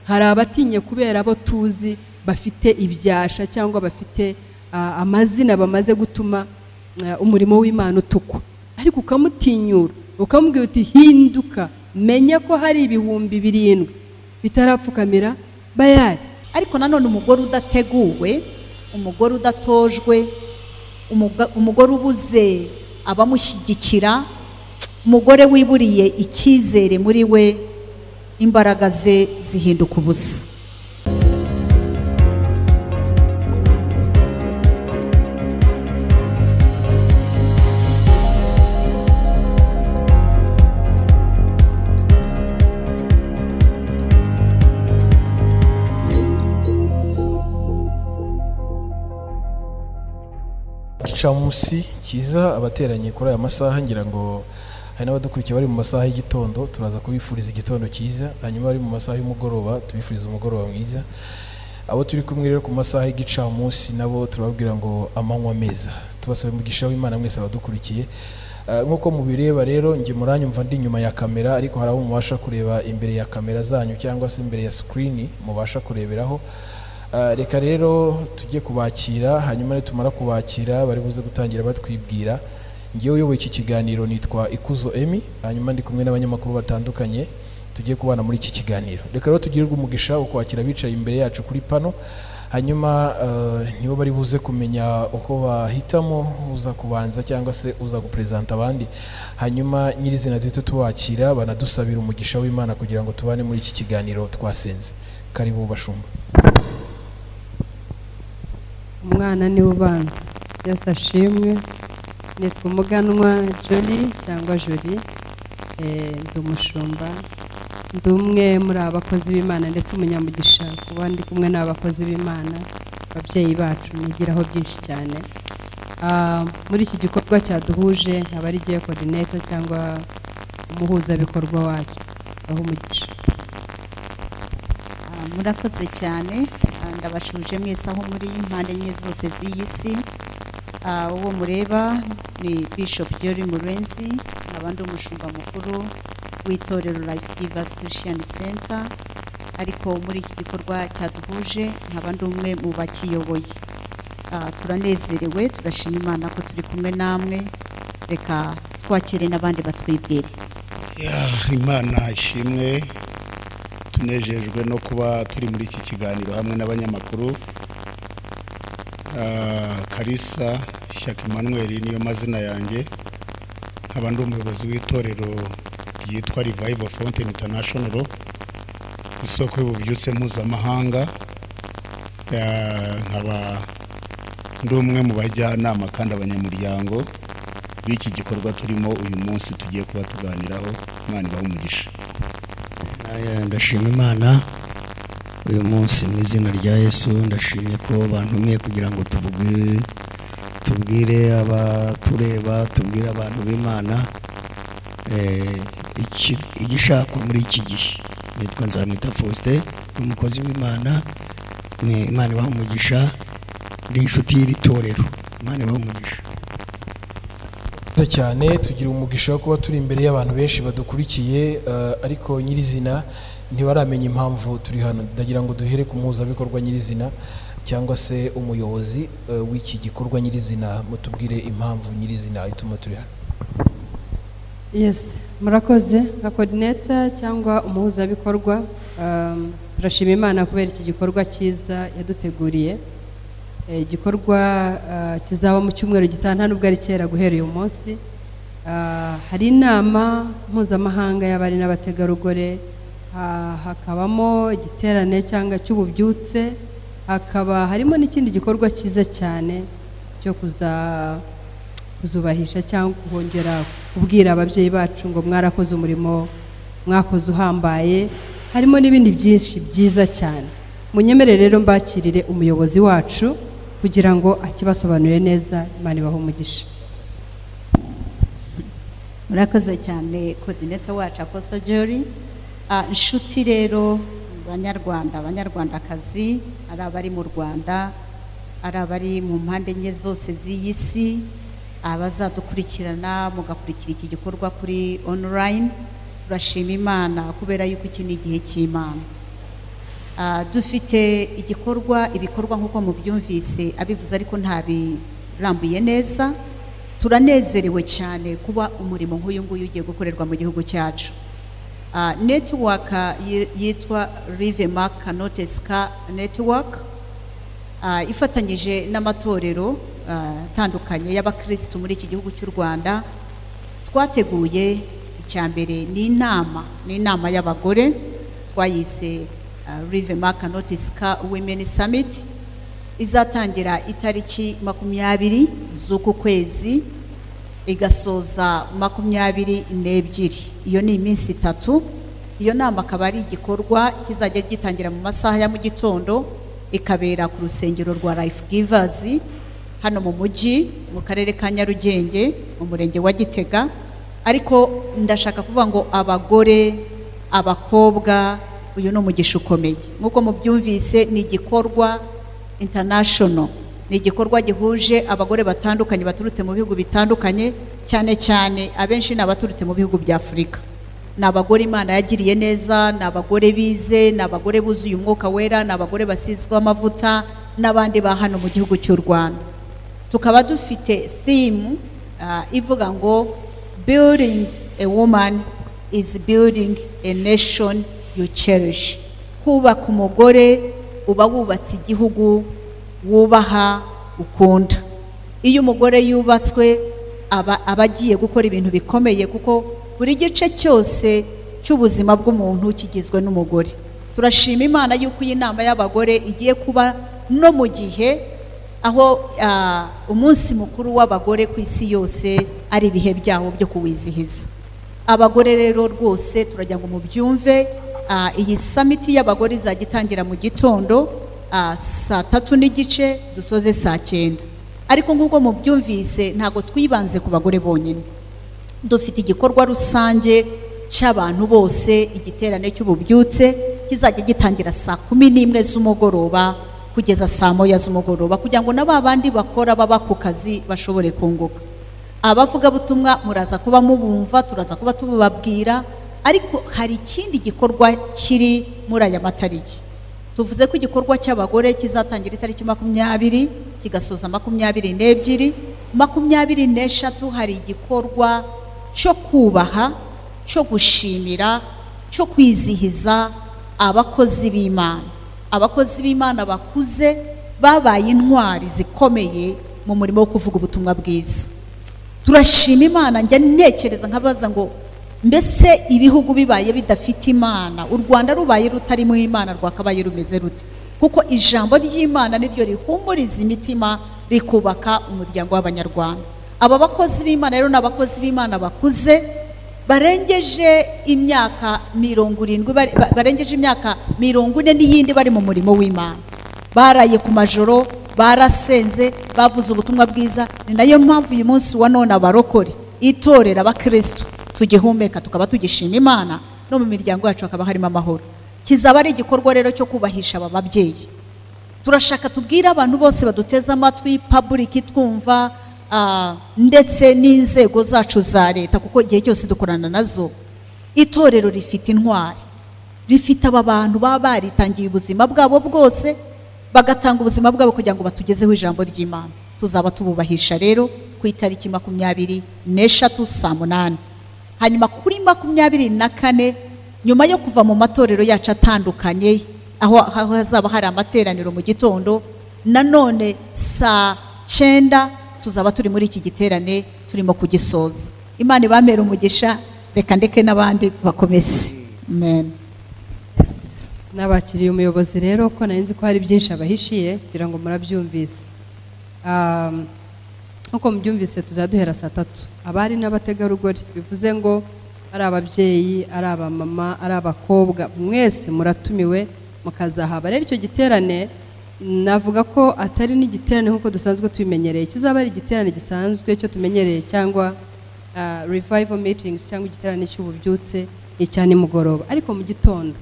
Hari abatinye kubera abo tuzi bafite ibyasha cyangwa bafite amazina bamaze gutuma umurimo w'Imana utukwa, ariko ukamutinyura ukamubwira uti hinduka, menya ko hari 7,000 bitarapfukamira Bayali. Ariko nanone umugore udateguwe, umugore udatojwe, umugore ubuze abamushyigikira, umugore wiburiye icyizere muri we, imbaraga ze zihinduka ubusa. Igicamunsi cyiza abateranye kuri aya masaha, ngira ngo hari n'abadukurikiye bari mu masaha y'igitondo, turaza kubifuriza igitondo cyiza, hanyuma bari mu masaha y'umugoroba tubifuriza umugoroba mwiza. Abo turi kumwe rero ku masaha y'igicamunsi nabo turababwira ngo amanywa meza. Tubasaba umugisha w'Imana mwese abadukurikiye. Nk'uko mubireba rero, njye muranyumva ndi inyuma ya kamera, ariko hari abo mubasha kureba imbere ya kamera zanyu cyangwa se imbere ya screen mubasha kureberaho. Reka rero tujye kubakira, hanyuma nitumara kubakira bari buze gutangira batwibwira. Ngewe uyoboye iki kiganiro nitwa Ikuzo Emmy, hanyuma ndi kumwe n'abanyamakuru batandukanye tugiye kubana muri iki kiganiro. Reka rero tugirirwe umugisha wo kwakira abicaye imbere yacu kuri pano, hanyuma nibo bari buze kumenya uko bahitamo uza kubanza cyangwa se uza gupresenta abandi, hanyuma nyirizina duhite tubakira banadusabira umugisha w'Imana kugira ngo tubane muri iki kiganiro twasenze. Karibu bashumba. Umwana ni ubanza. Yesu ashimwe. Nitwa Umuganwa Jolly cyangwa Jolie, ndi umushumba, ndi umwe muri abakozi b'Imana ndetse umunyamugisha kuba ndi kumwe n'abakozi b'Imana, ababyeyi bacu nigiraho byinshi cyane. Muri iki gikorwa cyaduhuje nkaba ari giye coordinator cyangwa umuhuzabikorwa wacyo. Aho umugisha. Murakoze cyane, ndabashuje mwese aho muri impande enye zose z'iyi si. Uwo mureba ni Bishop Jolly Murenzi, nkaba ndi umushumba mukuru w'itorero Life Givers Christian Center, ariko muri iki gikorwa cyaduhuje nkaba ndi umwe mu bakiyoboye. Turanezerewe, turashima Imana ko turi kumwe namwe. Reka twakire n'abandi batwibwire. Imana ishimwe, tunejejwe no kuba turi muri iki kiganiro hamwe n'abanyamakuru. Kalisa Shyaka Emmanuel niyo mazina yanjye, nkaba ndi umuyobozi w'itorero ryitwa Revival Fountain International, isoko y'ububyutse mpuzamahanga. Nkaba ndi umwe mu bajyanama kandi abanyamuryango b'iki gikorwa turimo uyu munsi tugiye kuba tuganiraho. Imana ibahe umugisha. Ndashima Imana uyu munsi mu izina rya Yesu. Ndashimye ko bantumiye kugira ngo tubwire abatureba, tubwire abantu b'Imana igishakwa muri iki gihe. Nitwa Nzamwita Faustin, umukozi w'Imana. Imana ibahe umugisha, ndi inshuti y'iri torero. Imana ibahe umugisha cyane. Tugira umugisha wo kuba turi imbere y'abantu benshi badukurikiye, ariko nyirizina ntibaramenya impamvu turi hano. Ndagira ngo duhere ku muhuzabikorwa nyirizina cyangwa se umuyobozi w'iki gikorwa nyirizina, mutubwire impamvu nyirizina ituma turi hano. Yes, murakoze. Nka coordinator cyangwa umuhuzabikorwa, turashima Imana kubera iki gikorwa cyiza yaduteguriye. Igikorwa kizaba mu cyumweru gitaha, nta nubwo ari kera guhera uyu munsi. Hari inama mpuzamahanga y'abari n'abategarugori, hakabamo igiterane cyangwa cy'ububyutse, hakaba harimo n'ikindi gikorwa cyiza cyane cyo kuzubahisha cyangwa kongera kubwira ababyeyi bacu ngo mwarakoze umurimo mwakoze uhambaye. Harimo n'ibindi byinshi byiza cyane. Munyemere rero mbakirire umuyobozi wacu kugira ngo akibasobanurire neza. Imana ibahe umugisha. Murakoze cyane coordinator wacu Apostle Jolly. Inshuti rero banyarwanda, abanyarwandakazi, ari abari mu Rwanda, ari abari mu mpande enye zose z'iyi si, abazadukurikirana mugakurikira iki gikorwa kuri online, turashima Imana kubera yuko iki ni igihe cy'Imana. Dufite igikorwa, ibikorwa nk'uko mubyumvise abivuze ariko ntabirambuye neza. Turanezerewe cyane kuba umurimo nk'uyu nguyu ugiye gukorerwa mu gihugu cyacu. Network yitwa Live Mark Noteska Network, ifatanyije n'amatorero atandukanye y'abakristo muri iki gihugu cy'u Rwanda, twateguye icya mbere ni inama y'abagore twayise Live Mark Noteska Women Summit. Izatangira itariki 20 z'uku kwezi igasoza 22. Iyo ni iminsi 3. Iyo nama akaba ari igikorwa kizajya gitangira mu masaha ya mu gitondo, ikabera ku rusengero rwa Life Givers hano mu mujyi, mu karere ka Nyarugenge, mu murenge wa Gitega. Ariko ndashaka kuvuga ngo abagore, abakobwa, uyu ni umugisha ukomeye. Nk'uko mubyumvise ni igikorwa international, ni igikorwa gihuje abagore batandukanye baturutse mu bihugu bitandukanye, cyane cyane abenshi ni abaturutse mu bihugu bya Afurika. Ni abagore Imana yagiriye neza, ni abagore bize, ni abagore buzuye umwuka wera, ni abagore basizwe amavuta n'abandi ba hano mu gihugu cy'u Rwanda. Tukaba dufite theme ivuga ngo building a woman is building a nation you cherish. Kubaka umugore uba wubatse igihugu wubaha, ukunda. Iyo umugore yubatswe aba agiye gukora ibintu bikomeye, kuko buri gice cyose cy'ubuzima bw'umuntu kigizwe n'umugore. Turashima Imana yuko iyi nama y'abagore igiye kuba no mu gihe aho umunsi mukuru w'abagore ku isi yose ari ibihe byawo byo kuwizihiza. Abagore rero rwose turagira ngo mubyumve, iyi summit y'abagore izajya itangira mu gitondo saa 3:30 dusoze saa 9. Ariko nk'uko mubyumvise ntago twibanze ku bagore bonyine, dufite igikorwa rusange cy'abantu bose, igiterane cy'ububyutse kizajya gitangira saa 11 z'umugoroba kugeza saa 1 z'umugoroba, kugira ngo na babandi bakora baba ku kazi bashobore kunguka. Abavugabutumwa muraza kuba mubumva, turaza kuba tubabwira. Ariko hari ikindi gikorwa kiri muri aya matariki. Tuvuze ko igikorwa cy'abagore kizatangira itariki 20 kigasoza 22. 23 hari igikorwa cyo kubaha, cyo gushimira, cyo kwizihiza abakozi b'Imana. Abakozi b'Imana bakuze babaye intwari zikomeye mu murimo wo kuvuga ubutumwa bwiza. Turashima Imana. Njya ntekereza nkabaza ngo mbese ibihugu bibaye bidafite Imana, u Rwanda rubaye rutarimo Imana rwakabaye rumeze rute? Kuko ijambo ry'Imana niryo rihumuriza imitima, rikubaka umuryango w'Abanyarwanda. Aba bakozi b'Imana rero ni abakozi b'Imana bakuze barengeje imyaka 70, barengeje imyaka 40 n'iyindi bari mu murimo w'Imana. Baraye ku majoro, barasenze, bavuze ubutumwa bwiza. Ni nayo mpamvu uyu munsi wa none abarokore, itorera abakristo tugihumeka, tukaba tugishima Imana, no mu miryango yacu hakaba harimo amahoro. Kizaba ari igikorwa rero cyo kubahisha aba babyeyi. Turashaka tubwire abantu bose baduteze amatwi, public twumva, ndetse n'inzego zacu za leta, kuko igihe cyose dukorana nazo. Itorero rifite intwari, rifite aba bantu baba baritangiye ubuzima bwabo bwose, bagatanga ubuzima bwabo kugira ngo batugezeho ijambo ry'Imana. Tuzaba tububahisha rero ku itariki 23 saa 8. Hanyuma kuri 24, nyuma yo kuva mu matorero yacu atandukanye aho hazaba hari amateraniro mu gitondo, nanone saa 9 tuzaba turi muri iki giterane turimo kugisoza. Imana ibamere umugisha, reka ndeke n'abandi bakomeze. Amen. Nabakiriye umuyobozi rero ko nari nzi ko hari byinshi abahishiye, kugira ngo murabyumvise. Nkuko mubyumvise tuzaduhera saa 3. Abari n'abategarugori, bivuze ngo ari ababyeyi, ari abamama, ari abakobwa, mwese muratumiwe mukazahaba. Rero icyo giterane navuga ko atari n'igiterane nkuko dusanzwe tubimenyereye, kizaba ari igiterane gisanzwe cyo tumenyereye, cyangwa revival meetings, cyangwa igiterane cy'ububyutse icya nimugoroba. Ariko mu gitondo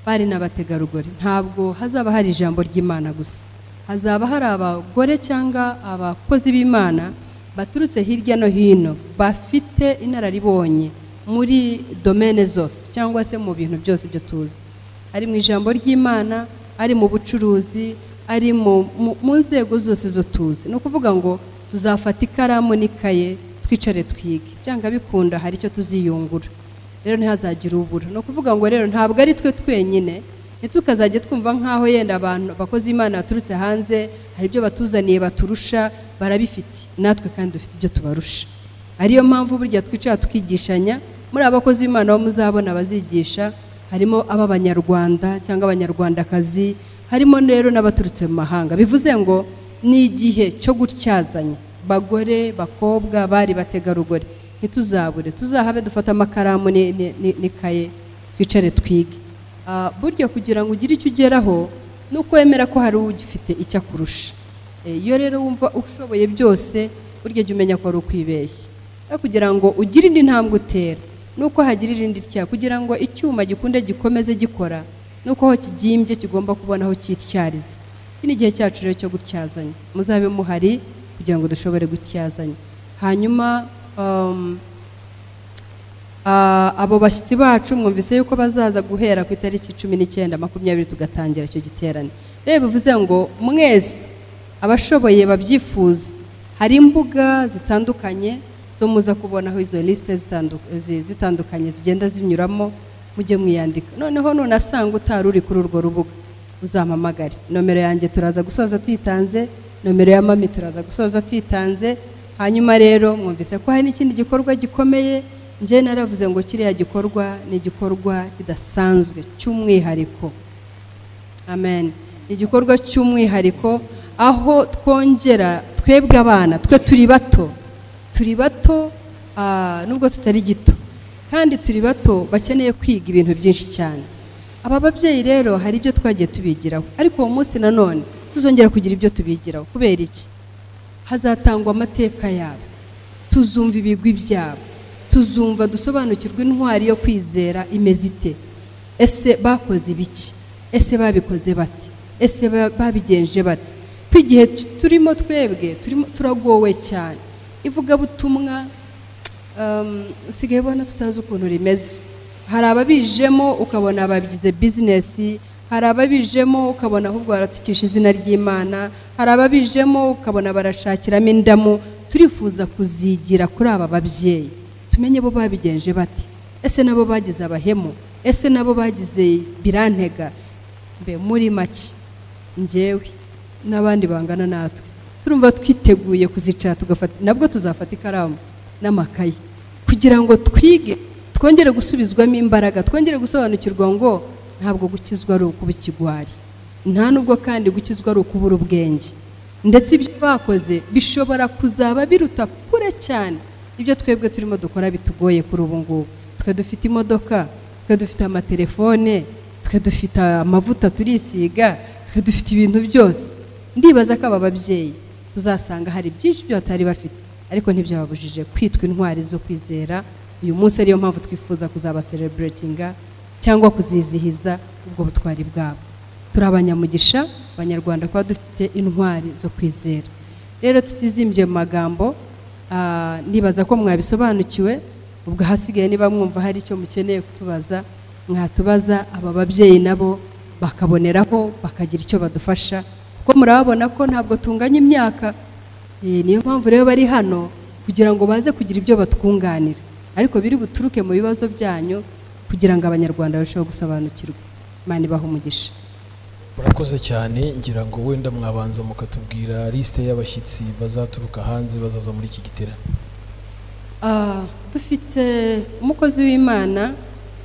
bari n'abategarugori, ntabwo hazaba hari ijambo ry'Imana gusa, hazaba hari abagore cyangwa abakozi b'Imana baturutse hirya no hino, bafite inararibonye muri domaine zose cyangwa se mu bintu byose byo tuzi, ari mu ijambo ry'Imana, ari mu bucuruzi, ari mu nzego zose zo tuzi. Ni ukuvuga ngo tuzafata ikaramu n'ikaye twicare twige, byanga bikunda hari icyo tuziyungura. Rero ntihazagire ubura. Ni ukuvuga ngo rero ntabwo ari twe twenyine, ntitukazajye twumva nk'aho yenda abantu abakozi b'Imana baturutse hanze hari ibyo batuzaniye baturusha, barabifite, natwe kandi dufite ibyo tubarusha. Ariyo mpamvu burya twicara tukigishanya. Muri abakozi b'Imana bo muzabona bazigisha harimo ab'Abanyarwanda cyangwa Abanyarwandakazi, harimo rero n'abaturutse mu mahanga. Bivuze ngo ni igihe cyo gutyazanya, bagore, bakobwa, bari, bategarugori, ntituzabure, tuzahabe dufate amakaramu n'ikaye twicare twige. Burya kugira ngo ugire icyo ugeraho ni uko wemera ko hari ugifite icyo akurusha. Iyo rero wumva ushoboye byose, burya jya umenya ko ari ukwibeshya. Kugira ngo ugire indi ntambwe utera, nuko hagira irindi tya, kugira ngo icyuma gikunde gikomeze gikora, nuko aho kigimbye kigomba kubona aho cyityariza. Iki ni igihe cyacu rero cyo gutyazanya, muzabe muhari kugira ngo dushobore gutyazanya. Hanyuma abo bashyitsi bacu mwumvise yuko bazaza guhera ku itariki 19 20 tugatangira icyo giterane. Rero bivuze ngo mwese abashoboye babyifuza, hari imbuga zitandukanye zo muza kubonaho izo liste zitandukanye zigenda zinyuramo, mujye mwiyandika. Noneho nunasanga utari uri kuri urwo rubuga uzampamagare. Nomero yanjye turaza gusoza tuyitanze, nomero ya mami turaza gusoza tuyitanze. Hanyuma rero mwumvise ko hari n'ikindi gikorwa gikomeye. Nje naravuze ngo kiriya gikorwa ni igikorwa kidasanzwe cy'umwihariko. Amen. Igikorwa cy'umwihariko aho twongera twebwe abana, twe turi bato, turi bato nubwo tutari gito, kandi turi bato bakeneye kwiga ibintu byinshi cyane. Aba babyeyi rero hari ibyo twagiye tubigiraho, ariko uwo munsi nanone tuzongera kugira ibyo tubigiraho. Kubera iki? Hazatangwa amateka yabo, tuzumva ibigwi byabo, tuzumva dusobanukirwa intwari yo kwizera imeze ite, ese bakoze ibiki, ese babikoze bate, ese babigenje bate. Ko igihe turimo twebwe turimo turagowe cyane. Ivugabutumwa usigaye ubona tutazi ukuntu rimeze. Hari ababijemo ukabona babigize business, hari ababijemo ukabona ahubwo baratukisha izina ry'Imana, hari ababijemo ukabona barashakiramo indamu. Turifuza kuzigira kuri aba babyeyi, tumenye bo babigenje bate, ese nabo bagize abahemu, ese nabo bagize birantega. Mbe muri make njyewe n'abandi bangana natwe turumva twiteguye kuzicara tugafata, nabwo tuzafata ikaramu n'amakayi kugira ngo twige, twongere gusubizwamo imbaraga, twongere gusobanukirwa ngo ntabwo gukizwa ari ukuba ikigwari, nta nubwo kandi gukizwa ari ukubura ubwenge. Ndetse ibyo bakoze bishobora kuzaba biruta kure cyane ibyo twebwe turimo dukora bitugoye kuri ubu ngubu. Twe dufite imodoka, twe dufite amatelefone, twe dufite amavuta turisiga, twe dufite ibintu byose. Ndibaza ko aba babyeyi tuzasanga hari byinshi byo batari bafite, ariko ntibyababujije kwitwa intwari zo kwizera. Uyu munsi ariyo mpamvu twifuza kuzaba celebratinga cyangwa kuzizihiza ubwo butwari bwabo. Turi abanyamugisha Abanyarwanda kuba dufite intwari zo kwizera. Rero tutizimbye mu magambo, nibaza ko mwabisobanukiwe. Ubwo hasigaye niba mwumva hari icyo mukeneye kutubaza mwatubaza, aba babyeyi nabo bakaboneraho bakagira icyo badufasha, kuko murababona ko ntabwo tunganya imyaka. Niyo mpamvu rero bari hano kugira ngo baze kugira ibyo batwunganira, ariko biri buturuke mu bibazo byanyu kugira ngo Abanyarwanda barusheho gusobanukirwa. Imana ibahe umugisha. Murakoze cyane. Ngira ngo wenda mwabanza mukatubwira liste y'abashyitsi bazaturuka hanze bazaza muri iki giterane. Dufite umukozi w'Imana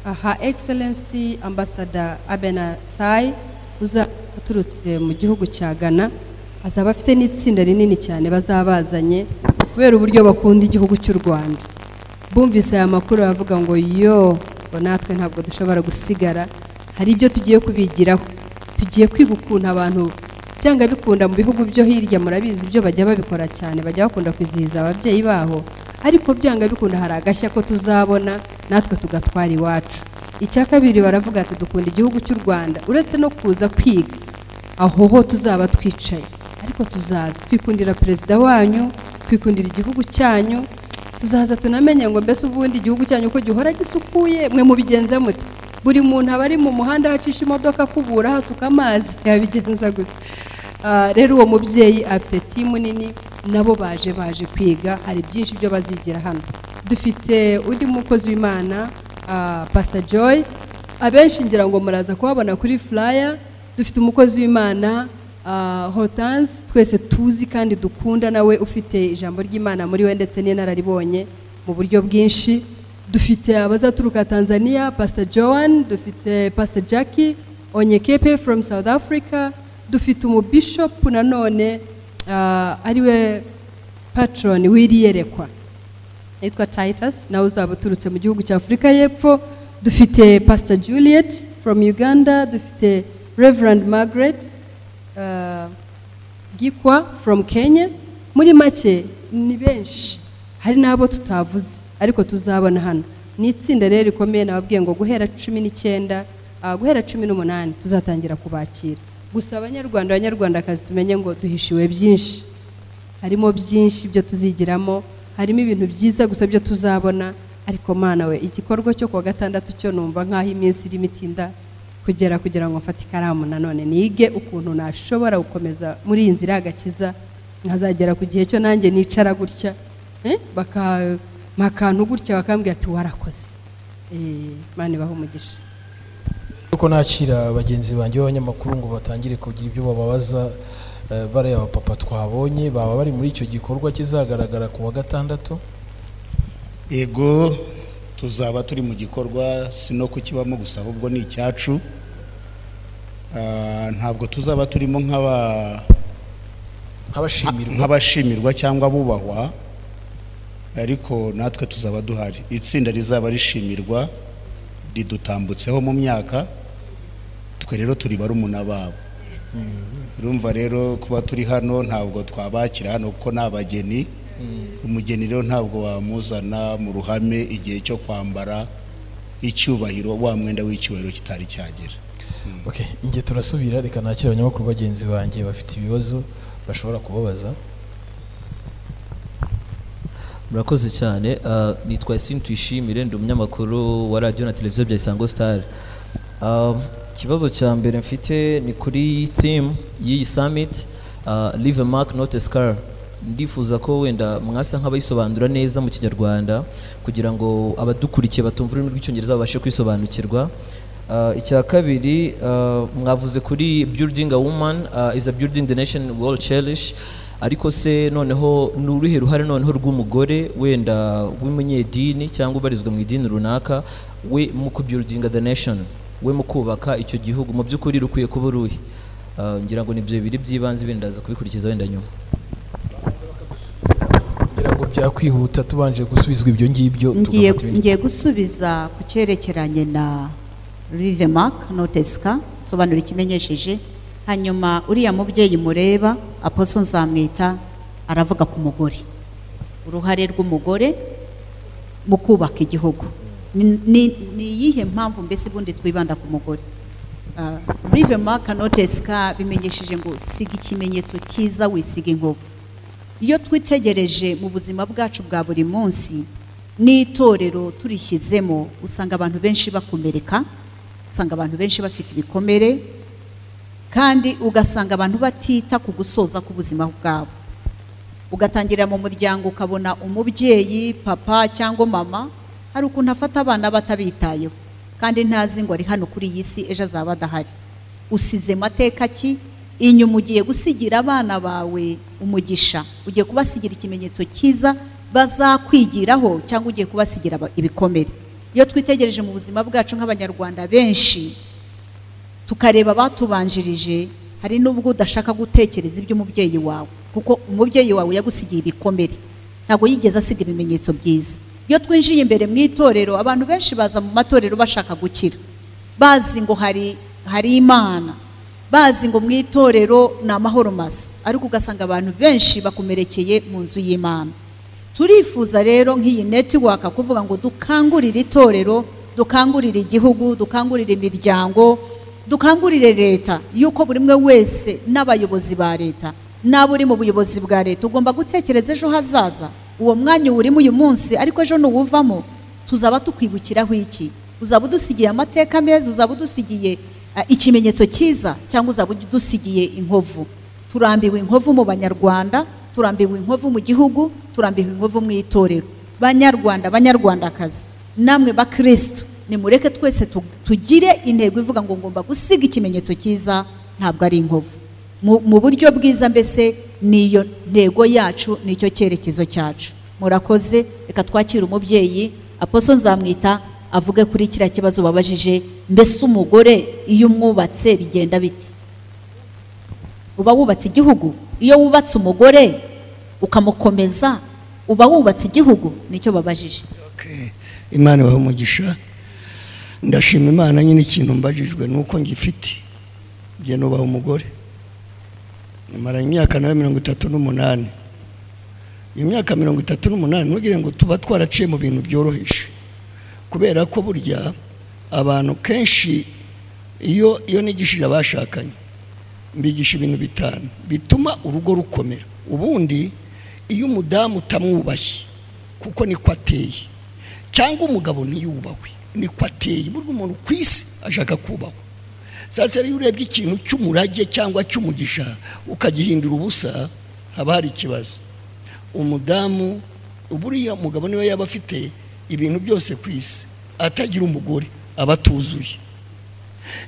aha Excellency Ambassador Abena Tai uzaturutse mu gihugu cya Ghana, azaba afite n'itsinda rinini cyane bazabazanye kubera uburyo bakunda igihugu cy'u Rwanda. Bumvise aya makuru bavuga ngo yo natwe ntabwo dushobora gusigara, hari ibyo tugiye kubigiraho, tugiye kwiga ukuntu abantu cyangwa bikunda mu bihugu byo hirya, murabizi ibyo bajya babikora cyane, bajya bakunda kwizihiza ababyeyi baho, ariko byanga bikunda hari agashya ko tuzabona natwe tugatwara iwacu. Icya kabiri baravuga ati dukunda igihugu cy'u Rwanda, uretse no kuza kwiga aho ho tuzaba twicaye, ariko tuzaza twikundira perezida wanyu, twikundira igihugu cyanyu, tuzaza tunamenye ngo mbese ubundi igihugu cyanyu ko gihora gisukuye mwe mubigenza mute. Buri muntu aba ari mu muhanda hacisha imodoka, akubura, hasuka amazi, yabigenza gute? Rero uwo mubyeyi afite team nini, nabo baje kwiga, hari byinshi byo bazigira hano. Dufite undi mukozi w'Imana, Pastor Joy, abenshi ngira ngo muraza kuhabona kuri flyer. Dufite umukozi w'Imana Hortense, twese tuzi kandi dukunda, nawe ufite ijambo ry'Imana muri we ndetse n'inararibonye mu buryo bwinshi. Dufite abazaturuka Tanzania, Pastor Joan, dufite Pastor Jackie Onyekepe from South Africa, dufite umubishop nanone ariwe patron w'iri yerekwa yitwa Titus, nawe uzaba uturutse mu gihugu cya Afurika y'Epfo. Dufite Pastor Juliet from Uganda, dufite Reverend Margaret Gikwa from Kenya. Muri make ni benshi, hari n'abo tutavuze ariko tuzabona hano. Ni itsinda rero rikomeye, nababwiye ngo guhera 19, guhera 18 tuzatangira kubakira. Gusa Abanyarwanda, Abanyarwandakazi, tumenye ngo duhishiwe byinshi, harimo byinshi byo tuzigiramo, harimo ibintu byiza gusa byo tuzabona. Ariko Mana we, igikorwa cyo kuwa gatandatu cyo numva nk'aho iminsi irimo itinda kugera kugira ngo mfate ikaramu nanone nige ukuntu nashobora gukomeza muri iyi nzira y'agakiza, nkazagera ku gihe cyo nanjye nicara gutya, bakampa akantu gutya bakambwira ati warakoze. Imana ibahe umugisha. Uko nakira bagenzi banjye b'abanyamakuru ngo batangire kugira ibyo bababaza, bariya abapapa twabonye baba bari muri icyo gikorwa kizagaragara ku wa gatandatu. Yego, tuzaba turi mu gikorwa, si no kukibamo gusa ahubwo ni icyacu. Ntabwo tuzaba turimo nk'abashimirwa, nk'abashimirwa cyangwa bubahwa, ariko natwe tuzaba duhari. Itsinda rizaba rishimirwa ridutambutseho mu myaka, twe rero turi barumuna babo. Urumva rero kuba turi hano ntabwo twabakira hano kuko ni abageni. Umugeni rero ntabwo wamuzana mu ruhame igihe cyo kwambara icyubahiro, wa mwenda w'icyubahiro kitari cyagera. Okay, nge turasubira, reka nakira abanyamakuru bagenzi banjye bafite ibibazo bashobora kubabaza. Murakoze cyane. Nitwa Yasin Tuyishimire, ndi umunyamakuru wa radio na televiziyo bya Isango Star. Ikibazo cya mbere mfite ni kuri theme y'iyi summit, "Leave a mark, not a scar". Ndifuza ko wenda mwasa nk'abayisobanura neza mu Kinyarwanda kugira ngo abadukurikiye batumva ururimi rw'Icyongereza babashe kwisobanukirwa. Icya kabiri, mwavuze kuri "Building a woman is a building the nation we all cherish", ariko se noneho ni uruhe ruhare noneho rw'umugore wenda w'umunyedini cyangwa ubarizwa mu idini runaka, we mu kubuildinga the nation, we mu kubaka icyo gihugu, mu by'ukuri rukwiye kuba uruhe? Ngira ngo nibyo bibiri by'ibanze, ibindi ndaza kubikurikiza wenda nyuma. Ngira ngo byakwihuta tubanje gusubizwa ibyo ngibyo, Ngiye tugafata ibindi. Ngiye gusubiza ku cyerekeranye na "Leave a mark, not a scar", sobanura ikimenyesheje. Hanyuma uriya mubyeyi mureba, Apostle Nzamwita, aravuga ku mugore, uruhare rw'umugore mu kubaka igihugu. Ni iyihe mpamvu mbese ubundi twibanda ku mugore? "Leave a mark, not a scar" bimenyesheje ngo siga ikimenyetso cyiza, wisiga inkovu. Iyo twitegereje mu buzima bwacu bwa buri munsi n'itorero turishyizemo, usanga abantu benshi bakomereka, usanga abantu benshi bafite ibikomere, kandi ugasanga abantu batita ku gusoza k'ubuzima bwabo. Ugatangira mu muryango, ukabona umubyeyi, papa cyangwa mama, hari ukuntu afata abana batabitayeho, kandi ntazi ngo ari hano kuri iyi si, ejo azaba adahari. Usize mateka ki inyuma? Ugiye gusigira abana bawe umugisha, ugiye kubasigira ikimenyetso cyiza bazakwigiraho, cyangwa ugiye kubasigira ibikomere? Iyo twitegereje mu buzima bwacu nk'Abanyarwanda benshi, tukareba abatubanjirije, hari n'ubwo udashaka gutekereza iby'umubyeyi wawe, kuko umubyeyi wawe yagusigiye ibikomere, ntabwo yigeze asiga ibimenyetso byiza. Iyo twinjiye imbere mu itorero, abantu benshi baza mu matorero bashaka gukira, bazi ngo hari Imana, bazi ngo mu itorero ni amahoro masa, ariko ugasanga abantu benshi bakomerekeye mu nzu y'Imana. Turifuza rero nk'iyi network kuvuga ngo dukangurire itorero, dukangurire igihugu, dukangurire imiryango, dukangurire leta, yuko buri umwe wese n'abayobozi ba leta, n'abo uri mu buyobozi bwa leta, ugomba gutekereza ejo hazaza. Uwo mwanya uwurimo uyu munsi, ariko ejo nuwuvamo tuzaba tukwibukiraho iki? Uzaba udusigiye amateka meza, uzaba udusigiye ikimenyetso cyiza, cyangwa uzaba udusigiye inkovu. Turambiwe inkovu mu Banyarwanda, turambiwe inkovu mu gihugu, turambiwe inkovu mu itorero. Banyarwanda, Banyarwandakazi, namwe bakristo, nimureke twese tugire intego ivuga ngo ngomba gusiga ikimenyetso cyiza, ntabwo ari inkovu. Mu buryo bwiza mbese niyo ntego yacu, nicyo cyerekezo cyacu. Murakoze. Reka twakire umubyeyi Apostle Nzamwita avuge kuri kiriya kibazo babajije, mbese umugore iyo umwubatse bigenda bite? Uba wubatse igihugu. Iyo wubatse umugore ukamukomeza uba wubatse igihugu, nicyo babajije. Okay. Imana ibahe umugisha. Ndashima Imana nyine ikintu mbajijwe nuko ngifite. Ngiye nubaha umugore. Nimara imyaka nawe 38. Imyaka 38 ntugire ngo tuba twaraciye mu bintu byoroheje. Kubera ko burya abantu kenshi iyo nigishije abashakanye mbigisha ibintu 5 bituma urugo rukomera. Ubundi iyo umudamu utamwubashye kuko niko ateye, cyangwa umugabo ntiyubahwe niko ateye, burya umuntu ku isi ashaka kubahwa. Sasa iyo urebye ikintu cy'umurage cyangwa cy'umugisha ukagihindura ubusa haba hari ikibazo. Umudamu buriya umugabo niwe yaba afite ibintu byose ku isi, atagira umugore aba atuzuye.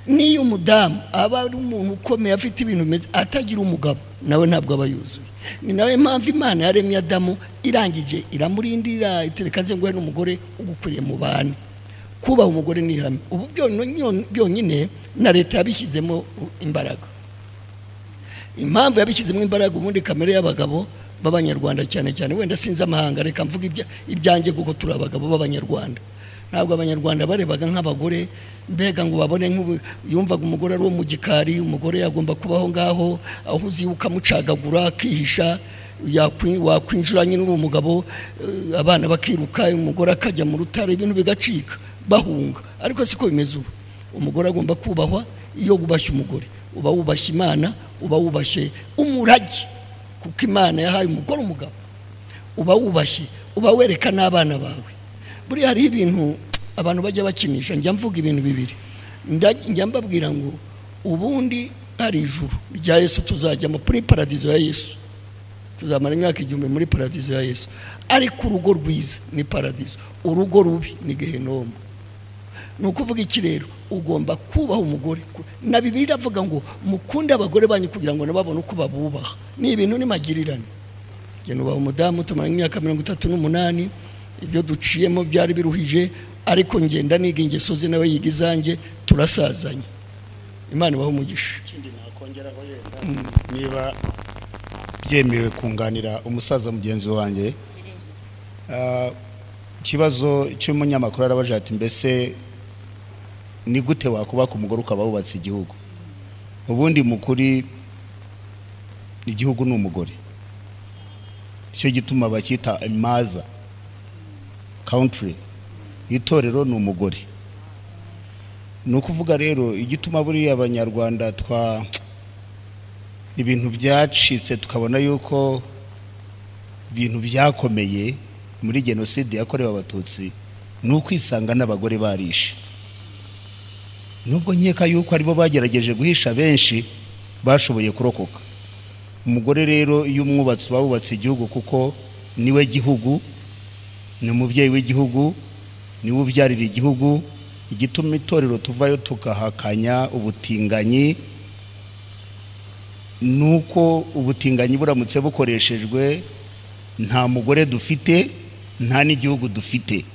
Niyo umudamu aba ari umuntu ukomeye afite ibintu bimeze, atagira umugabo nawe ntabwo aba yuzuye. Ni nawe mpamvu Imana yaremye Adamu irangije iramurindira itereka nze nguhe n'umugore ugukwiriye mu bana. Kubaha umugore ni ihame. Ubu byonyine na leta yabishyizemo imbaraga. Impamvu yabishyizemo imbaraga, ubundi kamere y'abagabo b'Abanyarwanda cyane cyane, wenda sinzi amahanga, reka mvuga ibyanjye kuko turi abagabo b'Abanyarwanda. Ntabwo Abanyarwanda barebaga nk'abagore, mbega ngo babone yumvaga umugore ari uwo mu gikari, umugore yagomba kubaho ngaho, aho uzi ukamucagagura akihisha, wakwinjira nyine uri umugabo, abana bakiruka, umugore akajya mu rutare, ibintu bigacika bahunga. Ariko siko bimeze ubu. Umugore agomba kubahwa. Iyo wubashye umugore uba wubashye Imana, uba wubashye umurage, kuko Imana yahaye umugore umugabo. Uba wubashye, uba wereka n'abana bawe. Buriya hari ibintu abantu bajya bakinisha. Njya mvuga ibintu bibiri, njya mbabwira ngo ubundi hari ijuru rya Yesu tuzajyamo, muri paradizo ya Yesu tuzamara imyaka 1000 muri paradizo ya Yesu. Ariko urugo rwiza ni paradizo, urugo rubi ni gehenomu. Ni ukuvuga iki rero? Ugomba kubaha umugore. Na Bibiliya iravuga ngo mukunde abagore banyu kugira ngo nababone uko babubaha. Ni ibintu ni magirirane. Njye nubaha umudamu tumara imyaka 38, ibyo duciyemo byari biruhije, ariko ngenda niga ingeso ze nawe yiga izanjye, turasazanye. Imana ibahe umugisha. Ikindi nakongeraho yenda, niba byemewe kunganira umusaza mugenzi wanjye, ikibazo cy'umunyamakuru arabaje ati mbese ni gute wakubaka umugore ukaba wubatse igihugu? Ubundi mukuri igihugu ni umugore. Icyo gituma bakita mother country, itorero ni umugore. Ni ukuvuga rero igituma buriya Abanyarwanda twa ibintu byacitse tukabona yuko ibintu byakomeye muri genocide yakorewe Abatutsi, ni ukwisanga n'abagore barishe. Nubwo nkeka yuko aribo bagerageje guhisha benshi bashoboye kurokoka. Umugore rero iyo umwubatsi bawubatse igihugu, kuko niwe gihugu, ni umubyeyi w'igihugu, niwe ubyarira igihugu. Igituma itorero tuvayo tukahakanya ubutinganyi nuko ubutinganyi buramutse bukoreshejwe, nta mugore dufite, nta n'igihugu dufite.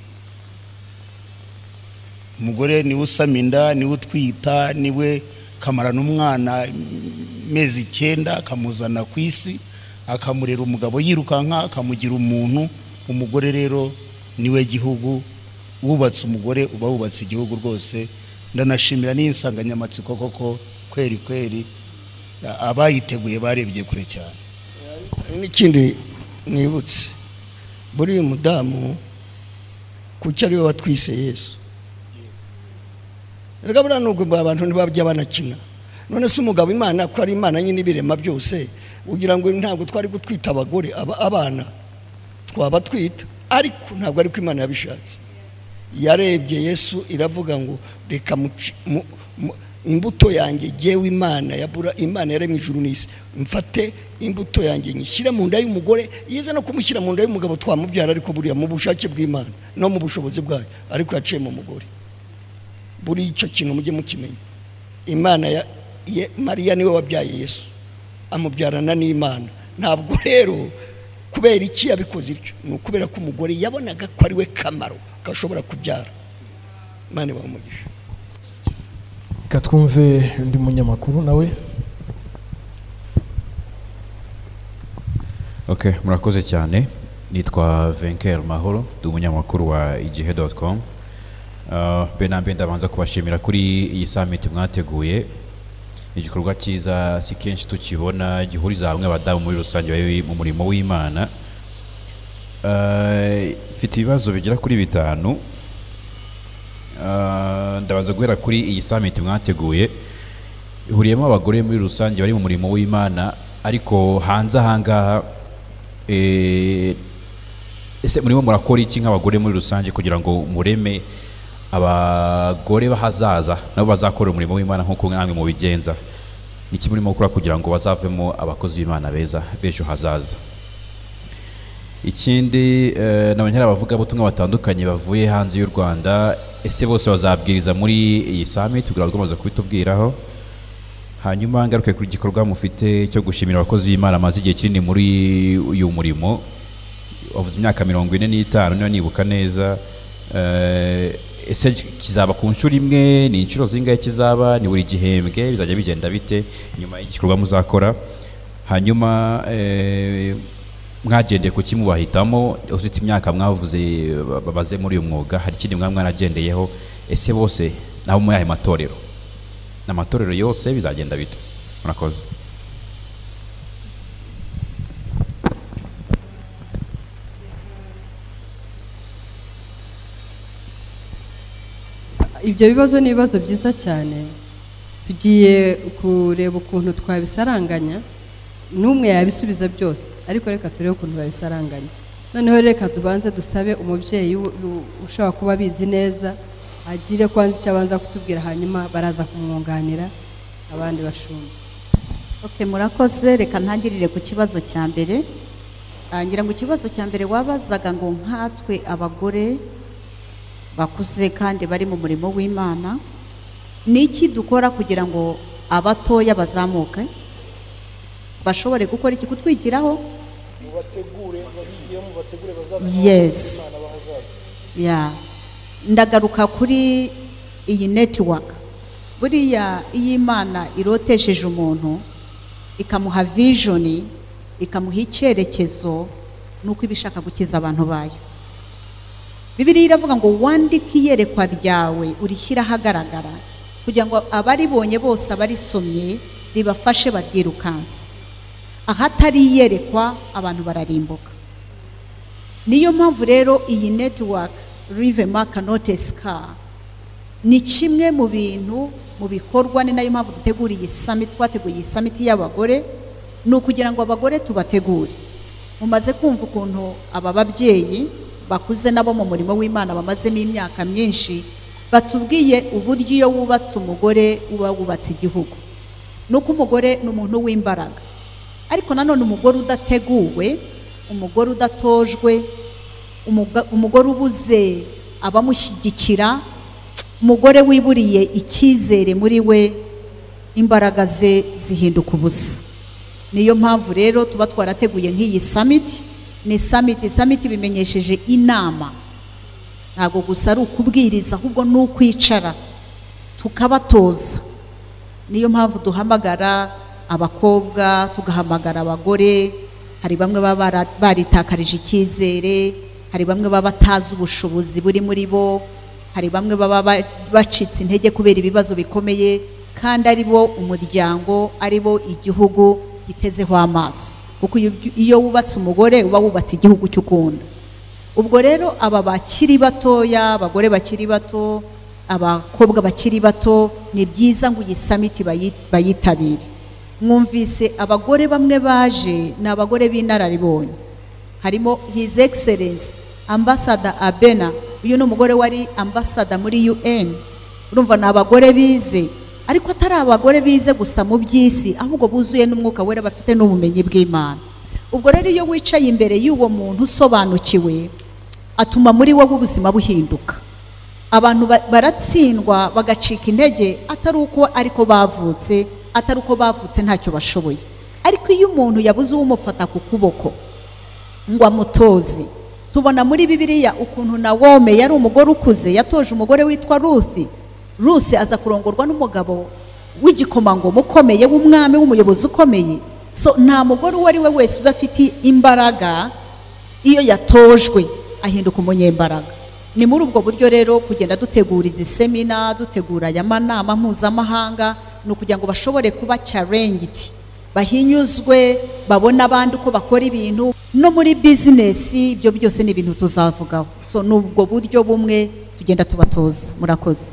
Umugore niwe usama inda, niwe utwita, niwe kamarana umwana mezi 9 akamuzana ku isi, akamurera umugabo yirukanka, akamugira umuntu. Umugore rero niwe gihugu, wubatse umugore uba wubatse igihugu rwose. Ndanashimira n'insanganyamatsiko koko kweri kweri abayiteguye barebye kure cyane. N'ikindi nibutse, buri mudamu kuki ariwe watwise Yesu. Erega buriya nubwo abantu ntibabya banakina. None se umugabo Imana ko ari Imana nyine ibirema byose, ugira ngo ntabwo twari gutwita abagore abana twaba twita, ariko ntabwo ariko Imana yabishatse. Yarebye Yesu iravuga ngo reka imbuto yanjye jyewe Imana yabura, Imana yaremye ijuru n'isi, mfate imbuto yanjye nyishyire mu nda y'umugore, yize no kumushyira mu nda y'umugabo twamubyara, ariko buriya mu bushake bw'Imana no mu bushobozi bwayo, ariko yaciye mu mugore. Buri icyo kintu mujye mukimenya. Imana ya Mariya niwe wabyaye Yesu, amubyarana n'Imana. Ntabwo rero kubera iki yabikoze ityo, ni ukubera ko umugore yabonaga ko ari we kamaro gashobora kubyara. Imana ibahe umugisha. Reka twumve undi munyamakuru nawe. Okay, murakoze cyane. Nitwa Venker Mahoro, ndi umunyamakuru wa igihe.com. Benambe ndabanza kubashimira kuri iyi summit mwateguye. Igikorwa cyiza si kenshi tukibona gihuriza hamwe abadamu muri rusange bari mu murimo w'Imana. Mfite ibibazo bigera kuri 5. Ndabanza guhera kuri iyi summit mwateguye, ihuriyemo abagore muri rusange bari mu murimo w'Imana, ariko hanze ahangaha ese murimo murakora iki nk'abagore muri rusange kugira ngo mureme abagore bahazaza nabo bazakora umurimo w'Imana nk'uko namwe mubigenza? Niki murimo gukora kugira ngo bazavemo abakozi b'Imana beza b'ejo hazaza? Ikindi n'abanyara bavuga butumwa batandukanye bavuye hanze y'u Rwanda, ese bose bazabwiriza muri iyi summit? Kugira ngo bamaze kubitubwiraho. Hanyuma ngaruke kuri gikorwa mufite cyo gushimira abakozi b'Imana amaze igihe kinini muri uyu murimo, wavuze imyaka 45 niba nibuka neza. Ese kizaba ku nshuro imwe? Ni inshuro zingahe kizaba? Ni buri gihembwe? Bizajya bigenda bite nyuma y'igikorwa muzakora? Hanyuma mwagendeye ku kimubahitamo usitse imyaka mwavuze babaze muri uyu mwuga, hari ikindi mwaragendeyeho? Ese bose nabo muri aya matorero n'amatorero yose bizagenda bite? Murakoze. Ibyo bibazo ni ibibazo byiza cyane, tugiye kureba ukuntu twabisaranganya, n'umwe yabisubiza byose, ariko reka turebe ukuntu babisaranganya. Noneho reka tubanze dusabe umubyeyi ushobora kuba abizi neza agire kwanza icyo abanza kutubwira, hanyuma baraza kumwunganira abandi bashumba. Okay, murakoze. Reka ntangirire ku kibazo cya mbere. Ngira ngo ikibazo cya mbere wabazaga ngo nkatwe abagore bakuze kandi bari mu murimo w'Imana, niki dukora kugira ngo abatoya bazamuke bashobore gukora iki, kutwigiraho? Yes. Yeah. Ndagaruka kuri iyi network. Buriya iyi Imana irotesheje umuntu ikamuha vision, ikamuha icyerekezo, nuko ibishaka gukiza abantu bayo. Bibiliya iravuga ngo wandike iyerekwa ryawe urishyira ahagaragara kugira ngo abaribonye bose abarisomye ribafashe baryirukanse. Ahatari iyerekwa abantu bararimbuka. Niyo mpamvu rero iyi network Rive Mark Not Scar ni kimwe mu bintu mu bikorwa, ni nayo mpamvu dutegura iyi summit, twateguye iyi summit y'abagore, ni ukugira ngo abagore tubategure. Mumaze kumva ukuntu aba babyeyi bakuze nabo mu murimo w'Imana bamazemo imyaka myinshi batubwiye uburyo iyo wubatse umugore uba wubatse igihugu. Nuko umugore ni umuntu w'imbaraga, ariko nanone umugore udateguwe, umugore udatojwe, umugore ubuze abamushyigikira, umugore wiburiye icyizere muri we, imbaraga ze zihinduka ubusa. Niyo mpamvu rero tuba twarateguye nk'iyi summit. Ni summit bimenyesheje inama, ntabwo gusa ari ukubwiriza ahubwo ni ukwicara tukabatoza. Niyo mpamvu duhamagara abakobwa, tugahamagara abagore. Hari bamwe baba baritakarije icyizere, hari bamwe baba batazi ubushobozi buri muri bo, hari bamwe baba bacitse intege kubera ibibazo bikomeye, kandi ari bo umuryango, ari bo igihugu gitezeho amaso. Kuko iyo wubatse umugore uba wubatse igihugu cy'ukunda. Ubwo rero aba bakiri batoya, abagore bakiri bato, abakobwa bakiri bato, ni byiza ngo iyi summit bayitabire. Mwumvise abagore bamwe baje ni abagore b'inararibonye, harimo His Excellency Ambassador Abena Uyu ni umugore wari ambasada muri UN. Urumva ni abagore bize, ariko atari abagore bize gusa mu by'isi, ahubwo buzuye n'umwuka wera, bafite n'ubumenyi bw'Imana. Ubwo rero iyo wicaye imbere y'uwo muntu usobanukiwe, atuma muri wowe ubuzima buhinduka. Abantu baratsindwa bagacika intege, atari uko ariko bavutse, atari uko bavutse ntacyo bashoboye. Ariko iyo umuntu yabuze uwumufata ku kuboko ngo amutoze, tubona muri Bibiliya ukuntu Nawome yari umugore ukuze, yatoje umugore witwa Ruthi. Ruthi aza kurongorwa n'umugabo w'igikomangoma ukomeye, w'umwami, w'umuyobozi ukomeye. So nta mugore uwo ari we wese udafite imbaraga, iyo yatojwe ahinduka umunyembaraga. Ni muri ubwo buryo rero kugenda dutegura izi semina, dutegura aya manama mpuzamahanga, ni ukugira ngo bashobore kuba challenged, bahinyuzwe, babone abandi uko bakora ibintu. No muri business ibyo byose ni ibintu tuzavugaho. So nubwo buryo bumwe tugenda tubatoza. Murakoze.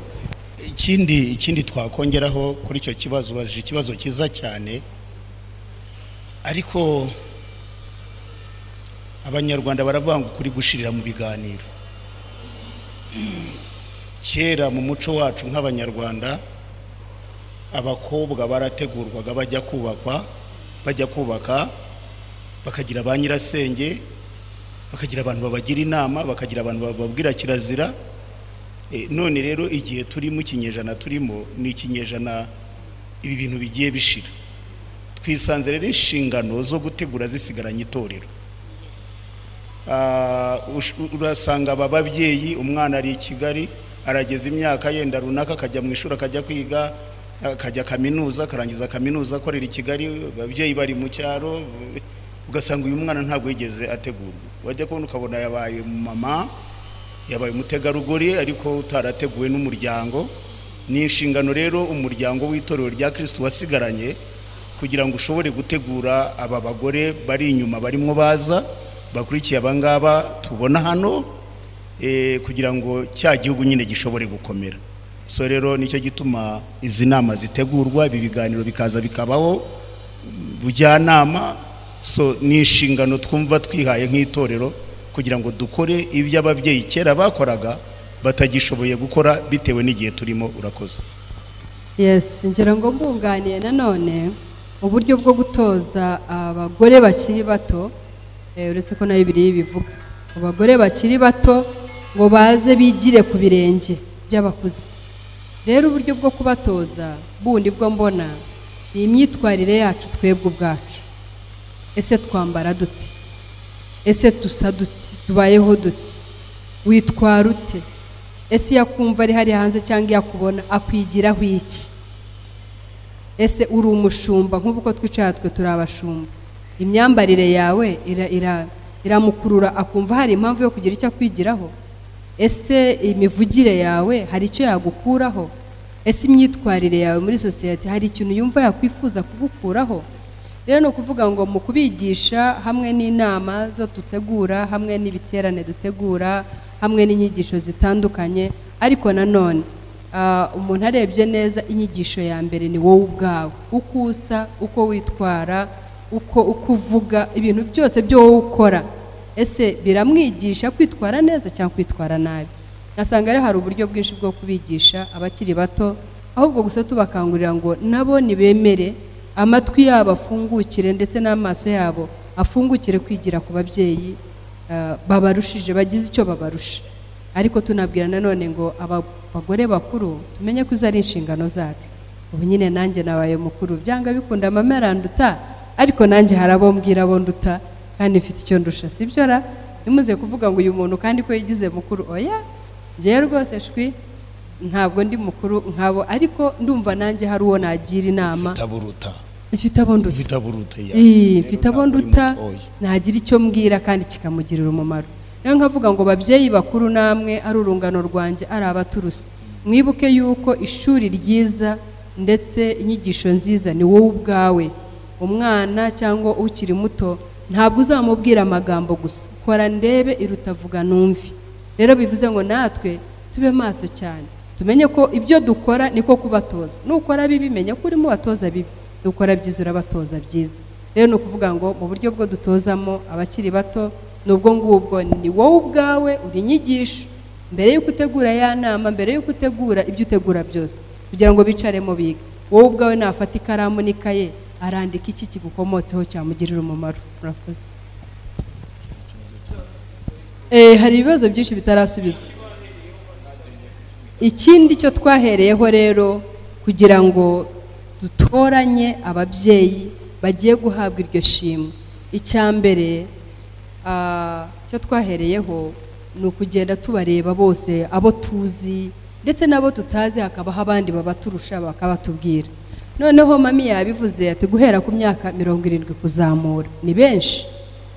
Ikindi twakongeraho kuri icyo kibazo, ubajije ikibazo cyiza cyane, ariko Abanyarwanda baravuga ngo kuri gushirira mu biganiro. Kera mu muco wacu nk'Abanyarwanda, abakobwa barategurwaga bajya kubakwa, bajya kubaka, bakagira ba nyirasenge, bakagira abantu babagira inama, bakagira abantu bababwira kirazira. None rero igihe turimo, ikinyejana turimo ni ikinyejana ibi bintu bigiye bishira. Twisanze rero inshingano zo gutegura zisigaranye itorero. Urasanga aba babyeyi, umwana ari i Kigali, arageza imyaka yenda runaka, akajya mu ishuri, akajya kwiga, akajya kaminuza, akarangiza kaminuza akorera i Kigali, ababyeyi bari mu cyaro, ugasanga uyu mwana ntabwo yigeze ategurwa. Wajya kubona ukabona yabaye mama, yabaye umutegarugori, ariko utarateguwe n'umuryango. Ni inshingano rero umuryango w'itorero rya Kristo wasigaranye, kugira ngo ushobore gutegura aba bagore bari inyuma barimo baza bakurikiye abangaba tubona hano, kugira ngo cya gihugu nyine gishobore gukomera. So rero nicyo gituma izi nama zitegurwa, ibi biganiro bikaza bikabaho, bujyanama. So ni inshingano twumva twihaye nk'itorero, kugira ngo dukore ibyo ababyeyi kera bakoraga batagishoboye gukora bitewe n'igihe turimo. Urakoze. Yes, ngira ngo mbunganiye nanone uburyo bwo gutoza abagore bakiri bato, uretse ko na Bibiliya ibivuga, abagore bakiri bato ngo baze bigire ku birenge by'abakuze. Rero uburyo bwo kubatoza bundi bwo mbona ni imyitwarire yacu twebwe ubwacu. Ese twambara dute? Ese dusa dute? Tubayeho dute? Witwara ute? Ese yakumva ari hari hanze cyangwa yakubona akwigiraho iki? Ese uri umushumba? Nk'uko uko twicara twe turi abashumba, imyambarire yawe iramukurura akumva hari impamvu yo kugira icyo akwigiraho? Ese imivugire yawe hari icyo yagukuraho? Ese imyitwarire yawe muri sosiyete hari ikintu yumva yakwifuza kugukuraho? Rero ni ukuvuga ngo mu kubigisha hamwe n'inama zo dutegura, hamwe n'ibiterane dutegura, hamwe n'inyigisho zitandukanye, ariko nanone umuntu arebye neza, inyigisho ya mbere ni wowe ubwawe, uko usa, uko witwara, uko uvuga, ibintu byose byo wowe ukora, ese biramwigisha kwitwara neza cyangwa kwitwara nabi? Nasanga rero hari uburyo bwinshi bwo kubigisha abakiri bato, ahubwo gusa tubakangurira ngo nabo nibemere amatwi yabo afungukire, ndetse n'amaso yabo afungukire kwigira ku babyeyi babarushije, bagize icyo babarusha. Ariko tunabwira nanone ngo abagore bakuru tumenye ko izo ari inshingano zacu. Ubu nyine nanjye nabaye mukuru, byanga bikunda mama aranduta, ariko nanjye hari abo mbwira abo nduta kandi mfite icyo ndusha, sibyo ra? Nimuze kuvuga ngo uyu muntu kandi ko yigize mukuru, oya, njyewe rwose shwi ntabwo ndi mukuru nkabo, ariko ndumva nanjye hari uwo nagira inama. Mfite abo nduta, mfite abo nduta, nagira icyo mbwira kandi kikamugirira umumaro. Rero nkavuga ngo babyeyi bakuru namwe, ari urungano rwanjye, ari abaturuse, mwibuke yuko ishuri ryiza ndetse inyigisho nziza ni wowe ubwawe. Umwana cyangwa ukiri muto ntabwo uzamubwira amagambo gusa, kora ndebe iruta vuga numve. Rero bivuze ngo natwe tube maso cyane, tumenye ko ibyo dukora niko kubatoza. Nukora bibi menya ko urimo batoza bibi, dukora byiza urabatoza byiza. Rero ni ukuvuga ngo mu buryo bwo dutozamo abakiri bato nubwo ngubwo ni wowe ubwawe uri inyigisho, Mbere y'uko utegura ya nama, mbere y'uko utegura ibyo utegura byose, kugira ngo bicaremo bige, wowe ubwawe nafata ikaramu n'ikaye arandika iki kigukomotseho cyamugirira umumaro. Murakoze. Hari ibibazo byinshi bitarasubizwa. Ikindi cyo twahereyeho rero kugira ngo dutoranye ababyeyi bagiye guhabwa iryo shimwe, icya mbere cyo twahereyeho ni ukugenda tubareba bose, abo tuzi ndetse n'abo tutazi, hakabaho abandi babaturusha bakabatubwira. Noneho mami yabivuze ati guhera ku myaka 70 kuzamura ni benshi,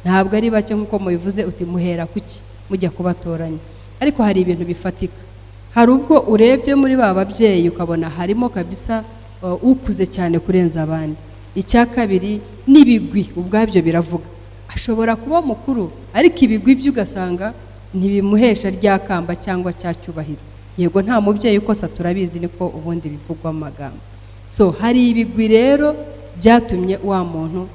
ntabwo ari bake nk'uko mubivuze uti muhera kuki mujya kubatoranya. Ariko hari ibintu bifatika. Hari ubwo urebye muri ba babyeyi ukabona harimo kabisa ukuze cyane kurenza abandi. Icya kabiri n'ibigwi ubwabyo biravuga, ashobora kuba mukuru ariko ibigwi bye ugasanga ntibimuhesha rya kamba cyangwa cya cyubahiro. Yego nta mubyeyi ukosa, turabizi, niko ubundi bivugwa mu magambo. So hari ibigwi rero byatumye wa muntu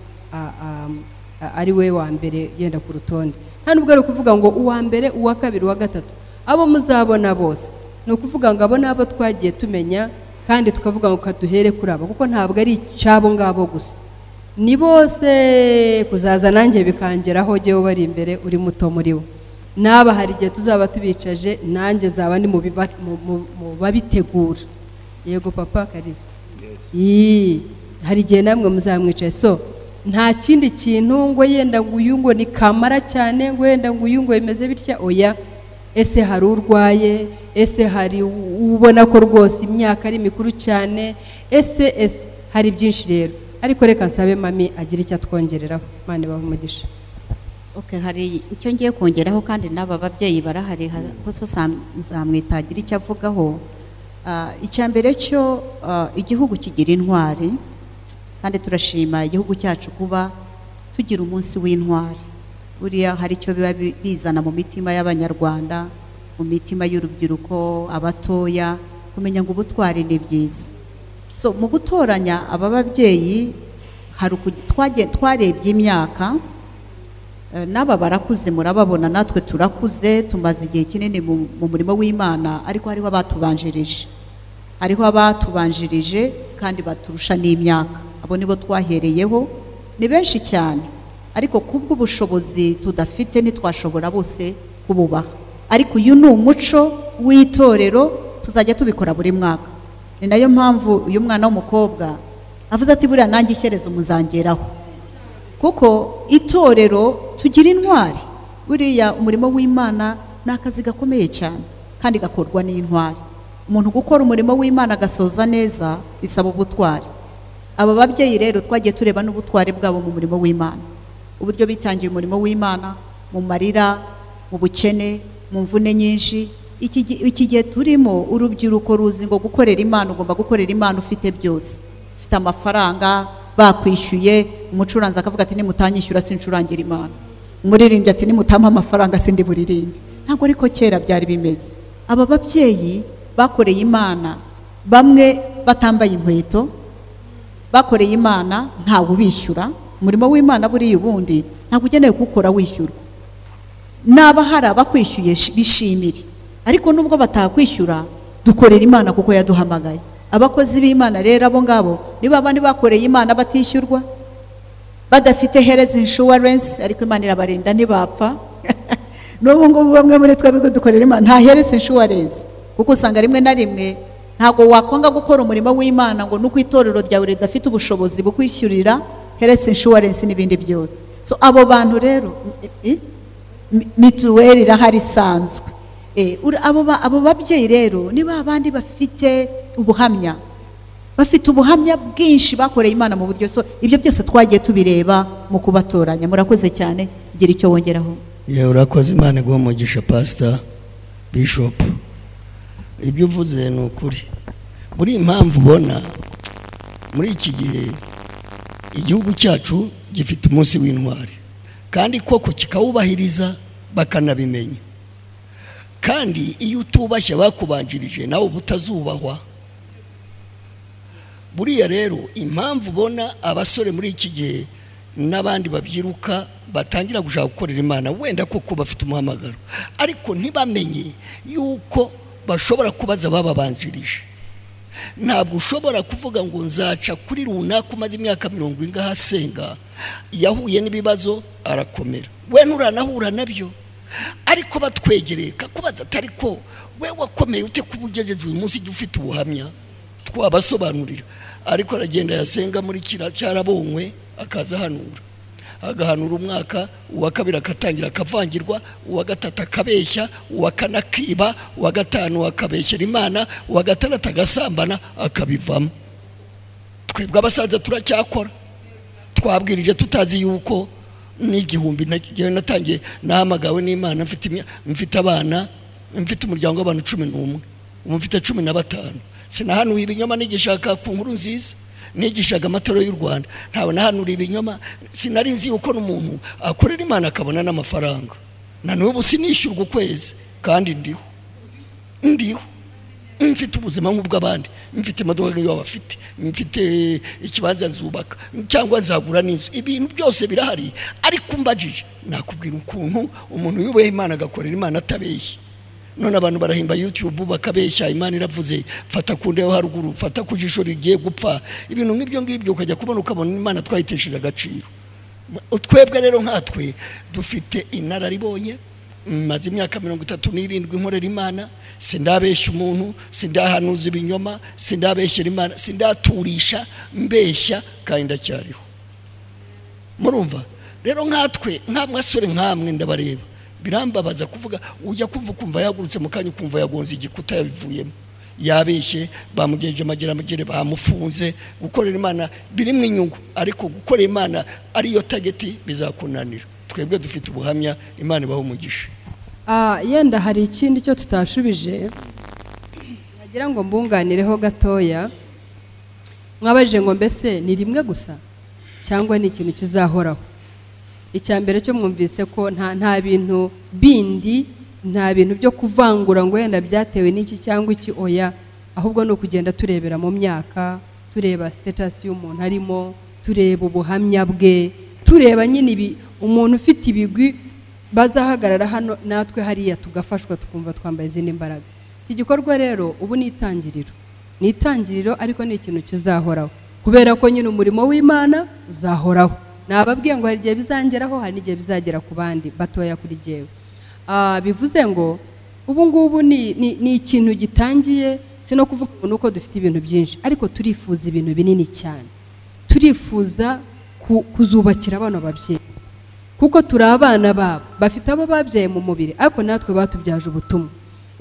ari we wa mbere yenda ku rutonde. Nta nubwo ari ukuvuga ngo uwa mbere, uwa kabiri, uwa gatatu, abo muzabona bose ni ukuvuga ngo abo nabo twagiye tumenya kandi tukavuga ngo kaduhere kuri abo, kuko ntabwo ari icyabo ngabo gusa, ni bose. Kuzaza nanjye bikangeraho, jyewe bari imbere uri muto muri bo, naba hari igihe tuzaba tubicaje nanjye nzaba ndi mu babitegura. Yego papa Kalisa, hari igihe namwe muzamwicaye. So nta kindi kintu ngo yenda ngo uyu ngo ni kamara cyane, ngo yenda ngo uyu ngo bimeze bitya, oya. Ese hari urwaye? Ese hari ubona ko rwose imyaka ari mikuru cyane? Ese hari byinshi rero. Ariko reka nsabe mami agira icyo atwongereraho. Imana ibahe umugisha. Okay, hari icyo ngiye kongeraho kandi n'aba babyeyi barahari, ko so nzamwitagira icyo avugaho. Icya mbere cyo, igihugu kigira intwari, kandi turashima igihugu cyacu kuba tugira umunsi w'intwari. Buriya hari icyo biba bizana mu mitima y'Abanyarwanda, mu mitima y'urubyiruko, abatoya, kumenya ngo ubutwari ni byiza. So mu gutoranya aba babyeyi hari twarebye imyaka, n'aba barakuze murababona, natwe turakuze, tumaze igihe kinini mu murimo w'Imana, ariko hariho abatubanjirije, hariho abatubanjirije kandi baturusha n'imyaka. Abo nibo twahereyeho, ni benshi cyane, ariko kubw'ubushobozi tudafite ntitwashobora bose kububaha. Ariko uyu ni umuco w'itorero, tuzajya tubikora buri mwaka. Ni nayo mpamvu uyu mwana w'umukobwa avuze ati buriya nanjye ishyerezo muzangeraho, kuko itorero tugira intwari. Buriya umurimo w'Imana ni akazi gakomeye cyane kandi gakorwa n'intwari. Umuntu gukora umurimo w'Imana agasoza neza bisaba ubutwari. Aba babyeyi rero twagiye tureba n'ubutwari bwabo mu murimo w'Imana, uburyo bitangiye umurimo w'Imana mu marira, mu bukene, mu mvune nyinshi. Iki gihe turimo urubyiruko ruzi ngo gukorera Imana ugomba gukorera Imana ufite byose, ufite amafaranga, bakwishyuye. Umucuranzi akavuga ati nimutanyishyura sincurangira Imana, umuririmbyi ati nimutampa amafaranga sindi buririmbe. Ntabwo ariko kera byari bimeze. Aba babyeyi bakoreye Imana, bamwe batambaye inkweto, bakoreye Imana ntawe ubishyura. Umurimo w'Imana buriya ubundi ntabwo ugenewe kuwukora wishyurwa. Naba hari abakwishyuye bishimire, ariko nubwo batakwishyura dukorera Imana kuko yaduhamagaye. Abakozi b'Imana rero abo ngabo niba abandi bakoreye Imana batishyurwa, badafite health insurance, ariko Imana irabarinda ntibapfa. N'ubu ngubu bamwe muri twebwe dukorera Imana nta health insurance, kuko usanga rimwe na rimwe ntabwo wakwanga gukora umurimo w'Imana ngo nuko itorero ryawe ridafite ubushobozi bukwishyurira health insurance n'ibindi byose. So abo bantu rero mituweli irahari isanzwe. Abo babyeyi rero niba abandi bafite ubuhamya, bafite ubuhamya bwinshi bakoreye Imana mu buryo. So ibyo byose twagiye tubireba mu kubatoranya. Murakoze cyane, gira icyo wongeraho. Ye, urakoze, Imana iguhe umugisha Pastor Bishop. Ibyo uvuze ni ukuri. Buri impamvu ubona muri iki gihe igihugu cyacu gifite umunsi w'intwari, kandi koko kikawubahiriza bakanabimenya. Kandi iyo utubashye bakubanjirije nawe ubutazubahwa. Buriya rero impamvu ubona abasore muri iki gihe N'abandi babyiruka batangira gushaka gukorera Imana wenda koko bafite umuhamagaro, ariko ntibamenye yuko bashobora kubaza bababanzirije. Ntabwo ushobora kuvuga ngo nzaca kuri runaka umaze imyaka 40 ingahe asenga, yahuye n'ibibazo arakomera, we nturanahura nabyo, ariko batwegereye kakubaza atari ko we wakomeye ute kuba ugejeje uyu munsi ufite ubuhamya, twabasobanurira. Ariko aragenda yasenga muri kira cyarabonywe akaza hanura, agahanura umwaka, uwa kabiri akatangira akavangirwa, uwa gatatu akabeshya, uwa kane akiba, uwa gatanu akabeshyera Imana, uwa gatandatu agasambana akabivamo. Twebwe abasaza turacyakora, twabwirije tutazi yuko n'igihumbi natangiye nahamagawe n'Imana, mfite abana, mfite umuryango w'abantu 11, ubu mfite 15. Sinahanuye ibinyoma nigishaka ku nkuru nziza, nigishaga amatorero y'u Rwanda, ntawe nahanura ibinyoma. Sinari nzi yuko n'umuntu akorera Imana akabona n'amafaranga, na n'ubu sinishyurwa ukwezi kandi ndiho mfite ubuzima nk'ubw'abandi, mfite imodoka nk'iyo bafite, mfite ikibanza nzubaka cyangwa nzagura n'inzu, ibintu byose birahari. Ariko umbajije nakubwira ukuntu umuntu yubaha Imana agakorera Imana atabeshya. None abantu barahimba YouTube bakabeshya, Imana iravuze fata ku ndeba haruguru, fata ku jisho rigiye gupfa, ibintu nk'ibyo ngibyo ukajya kubona ukabona Imana twayitesheje agaciro. Twebwe rero nkatwe dufite inararibonye, maze imyaka 37 nkorera Imana, sindabeshya umuntu, sindahanuza ibinyoma, sindabeshyera Imana, sindaturisha mbeshya, kandi ndacyariho. Murumva rero nkatwe nkamwasore nkamwe ndabareba birambabaza kuvuga, ujya kumva ukumva yagurutse mu kanya ukumva yagonze igikuta yabivuyemo, yabeshye, bamugenje mageragere, bamufunze. Gukorera Imana birimo inyungu, ariko gukorera Imana ariyo target bizakunanira. Twebwe dufite ubuhamya, Imana ibaho umugisha. Yenda hari ikindi cyo tutashubije nagira ngo mbunganireho gatoya. Mwabajije ngo mbese ni rimwe gusa cyangwa ni ikintu kizahoraho? Icya mbere cyo mwumvise ko nta bintu bindi, nta bintu byo kuvangura ngo wenda byatewe n'iki cyangwa iki, oya, ahubwo ni ukugenda turebera mu myaka, tureba status y'umuntu arimo, tureba ubuhamya bwe, tureba nyine umuntu ufite ibigwi bazahagarara hano natwe hariya tugafashwa tukumva twambaye izindi mbaraga. Iki gikorwa rero ubu ni itangiriro, ni itangiriro, ariko ni ikintu kizahoraho, kubera ko nyine umurimo w'Imana uzahoraho. Nababwiye ngo hari igihe bizangeraho, hari n'igihe bizagera ku bandi batoya kuri jyewe. Bivuze ngo ubu ngubu ni ikintu gitangiye, si no kuvuga ngo nuko dufite ibintu byinshi, ariko turifuza ibintu binini cyane. Turifuza kuzubakira abana babyeyi, kuko turi abana babo, bafite abo babyaye mu mubiri, ariko natwe batubyaje ubutumwa.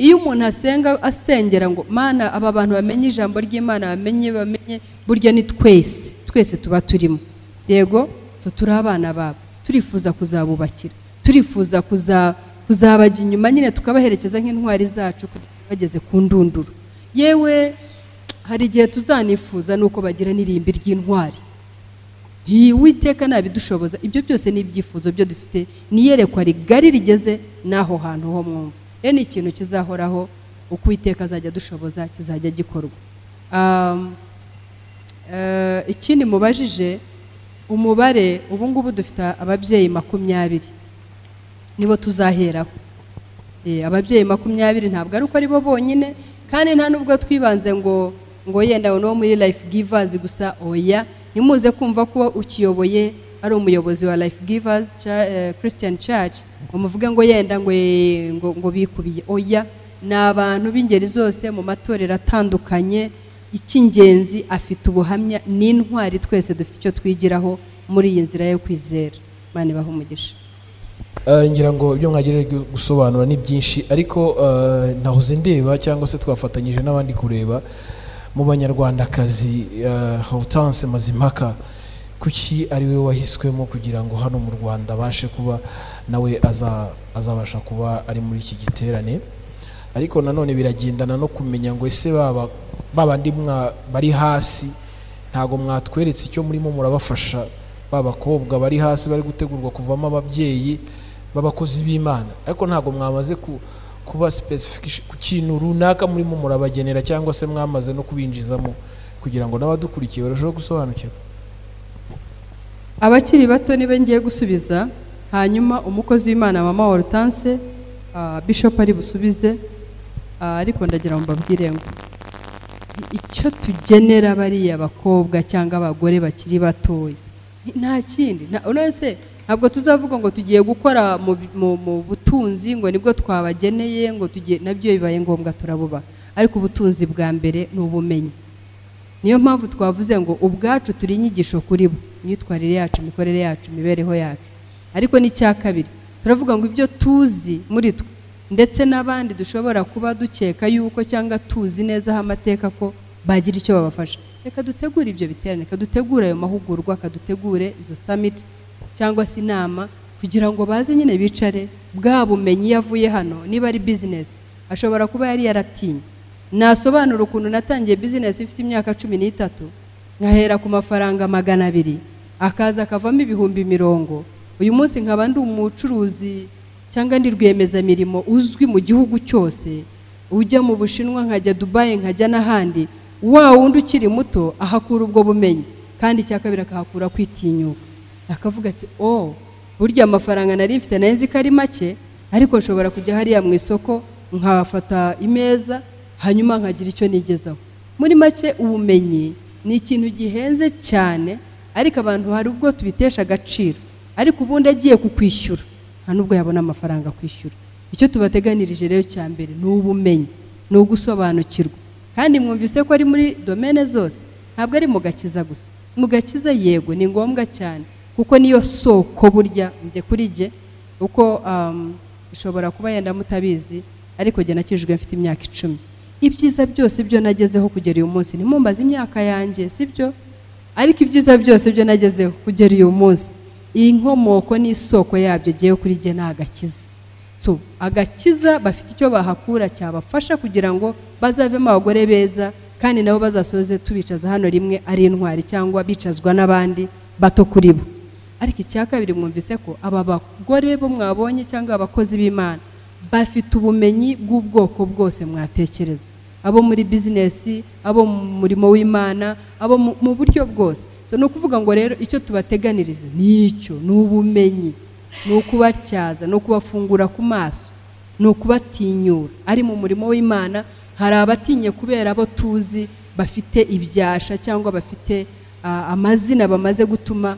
Iyo umuntu asenga asengera ngo Mana aba bantu bamenye ijambo ry'Imana, bamenye, burya ni twese, twese tuba turimo. Yego, so turi abana babo, turifuza kuzabubakira, turifuza kuzabajya inyuma nyine tukabaherekeza nk'intwari zacu kugeza bageze ku ndunduro. Yewe hari igihe tuzanifuza nuko bagira n'irimbi ry'intwari. Uwiteka nabidushoboza, ibyo byose ni ibyifuzo byo dufite, niyerekwa rigari rigeze naho hantu ho mwumva. Rero ni ikintu kizahoraho, uko Uwiteka azajya dushoboza kizajya gikorwa. Ikindi mubajije umubare, ubu ngubu dufite ababyeyi 20 nibo tuzaheraho. Ababyeyi 20 ntabwo ari uko ari bo bonyine, kandi nta nubwo twibanze ngo yenda no muri Life Givers gusa, oya. Nimuze kumva ko ukiyoboye ari umuyobozi wa Life Givers Christian Church umuvuge ngo yenda ngo bikubiye, oya. Ni abantu b'ingeri zose mu matorero atandukanye. Icy'ingenzi afite ubuhamya n'intwari, twese dufite icyo twigiraho muri iyi nzira yo kwizera. Imana ibahe umugisha. Ngira ngo ibyo mwagejeje gusobanura ni byinshi, ariko nahoze ndeba cyangwa se twafatanyije n'abandi kureba mu banyarwandakazi Hortense Mazimpaka, kuki ari we wahiswemo kugira ngo hano mu Rwanda abashe kuba nawe azabasha kuba ari muri iki giterane? Ariko nanone biragendana no kumenya ngo ese babandi bari hasi ntago mwatweretse icyo murimo murabafasha, babakobwa bari hasi bari gutegurwa kuvamo ababyeyi b'abakozi b'Imana, ariko ntago mwamaze kuba specific ku kintu runaka murimo murabagenera cyangwa se mwamaze no kubinjizamo kugira ngo n'abadukurikiye barusheho gusobanukirwa. Abakiri bato nibe ngiye gusubiza, hanyuma umukozi w'Imana mama Hortense, Bishop ari busubize, ariko ndagira ngo mbabwire ngo icyo tugenera bariya bakobwa cyangwa abagore bakiri batoya nta kindi. None ntabwo tuzavuga ngo tugiye gukora mu butunzi ngo nibwo twabageneye, ngo tugiye, nabyo bibaye ngombwa turabuba, ariko ubutunzi bwa mbere ni ubumenyi. Niyo mpamvu twavuze ngo ubwacu turi inyigisho kuri bo, imyitwarire yacu, imikorere yacu, imibereho yacu. Ariko n'icya kabiri turavuga ngo ibyo tuzi muri twe ndetse n'abandi dushobora kuba dukeka yuko cyangwa tuzi neza aho amateka ko bagira icyo babafasha, reka dutegure ibyo biterane, reka dutegure ayo mahugurwa, reka dutegure izo summit cyangwa se inama, kugira ngo baze nyine bicare. Bwa bumenyi yavuye hano, niba ari business ashobora kuba yari yaratinye. Nasobanura ukuntu natangiye business mfite imyaka 13, nkahera ku mafaranga 200, akaza akavamo 50,000. Uyu munsi nkaba ndi umucuruzi cyangwa ndi rwiyemezamirimo uzwi mu gihugu cyose, ujya mu Bushinwa, nkajya Dubai, nkajya n'ahandi. Wa wundi ukiri muto ahakura ubwo bumenyi, kandi icya kabiri akahakura kwitinyuka, akavuga ati oh, burya amafaranga nari mfite nari nzi ko ari make, ariko nshobora kujya hariya mu isoko nkafata imeza hanyuma nkagira icyo nigezaho. Muri make ubumenyi ni ikintu gihenze cyane, ariko abantu hari ubwo tubitesha agaciro, ariko ubundi agiye kukwishyura nta nubwo yabona amafaranga kwishyura. Icyo tubateganirije rero cya mbere ni ubumenyi, ni ugusobanukirwa. Kandi mwumvise ko ari muri domene zose, ntabwo ari mu gakiza gusa. Mu gakiza yego ni ngombwa cyane, kuko niyo soko burya njye kuri jye, uko ishobora kuba yenda mutabizi, ariko jye nakijwe mfite imyaka 10. Ibyiza byose byo nagezeho kugera uyu munsi, ntimumbaze imyaka yanjye, sibyo? Ariko ibyiza byose byo nagezeho kugera uyu munsi, iyi nkomoko n'isoko yabyo giye kuri jye ni agakiza. So agakiza bafite icyo bahakura cyabafasha kugira ngo bazavemo abagore beza, kandi nabo bazasoze tubicaza hano rimwe ari intwari cyangwa bicazwa n'abandi bato kuri bo. Ariko icya kabiri mwumvise ko aba bagore bo mwabonye cyangwa abakozi b'Imana bafite ubumenyi bw'ubwoko bwose mwatekereza, abo muri business, abo mu murimo w'Imana, abo mu buryo bwose. So ni ukuvuga ngo rero icyo tubateganiriza nicyo, ni ubumenyi, ni ukubatyaza, ni ukubafungura ku maso, ni ukubatinyura. Ari mu murimo w'Imana hari abatinye kubera abo tuzi bafite ibyasha cyangwa bafite amazina bamaze gutuma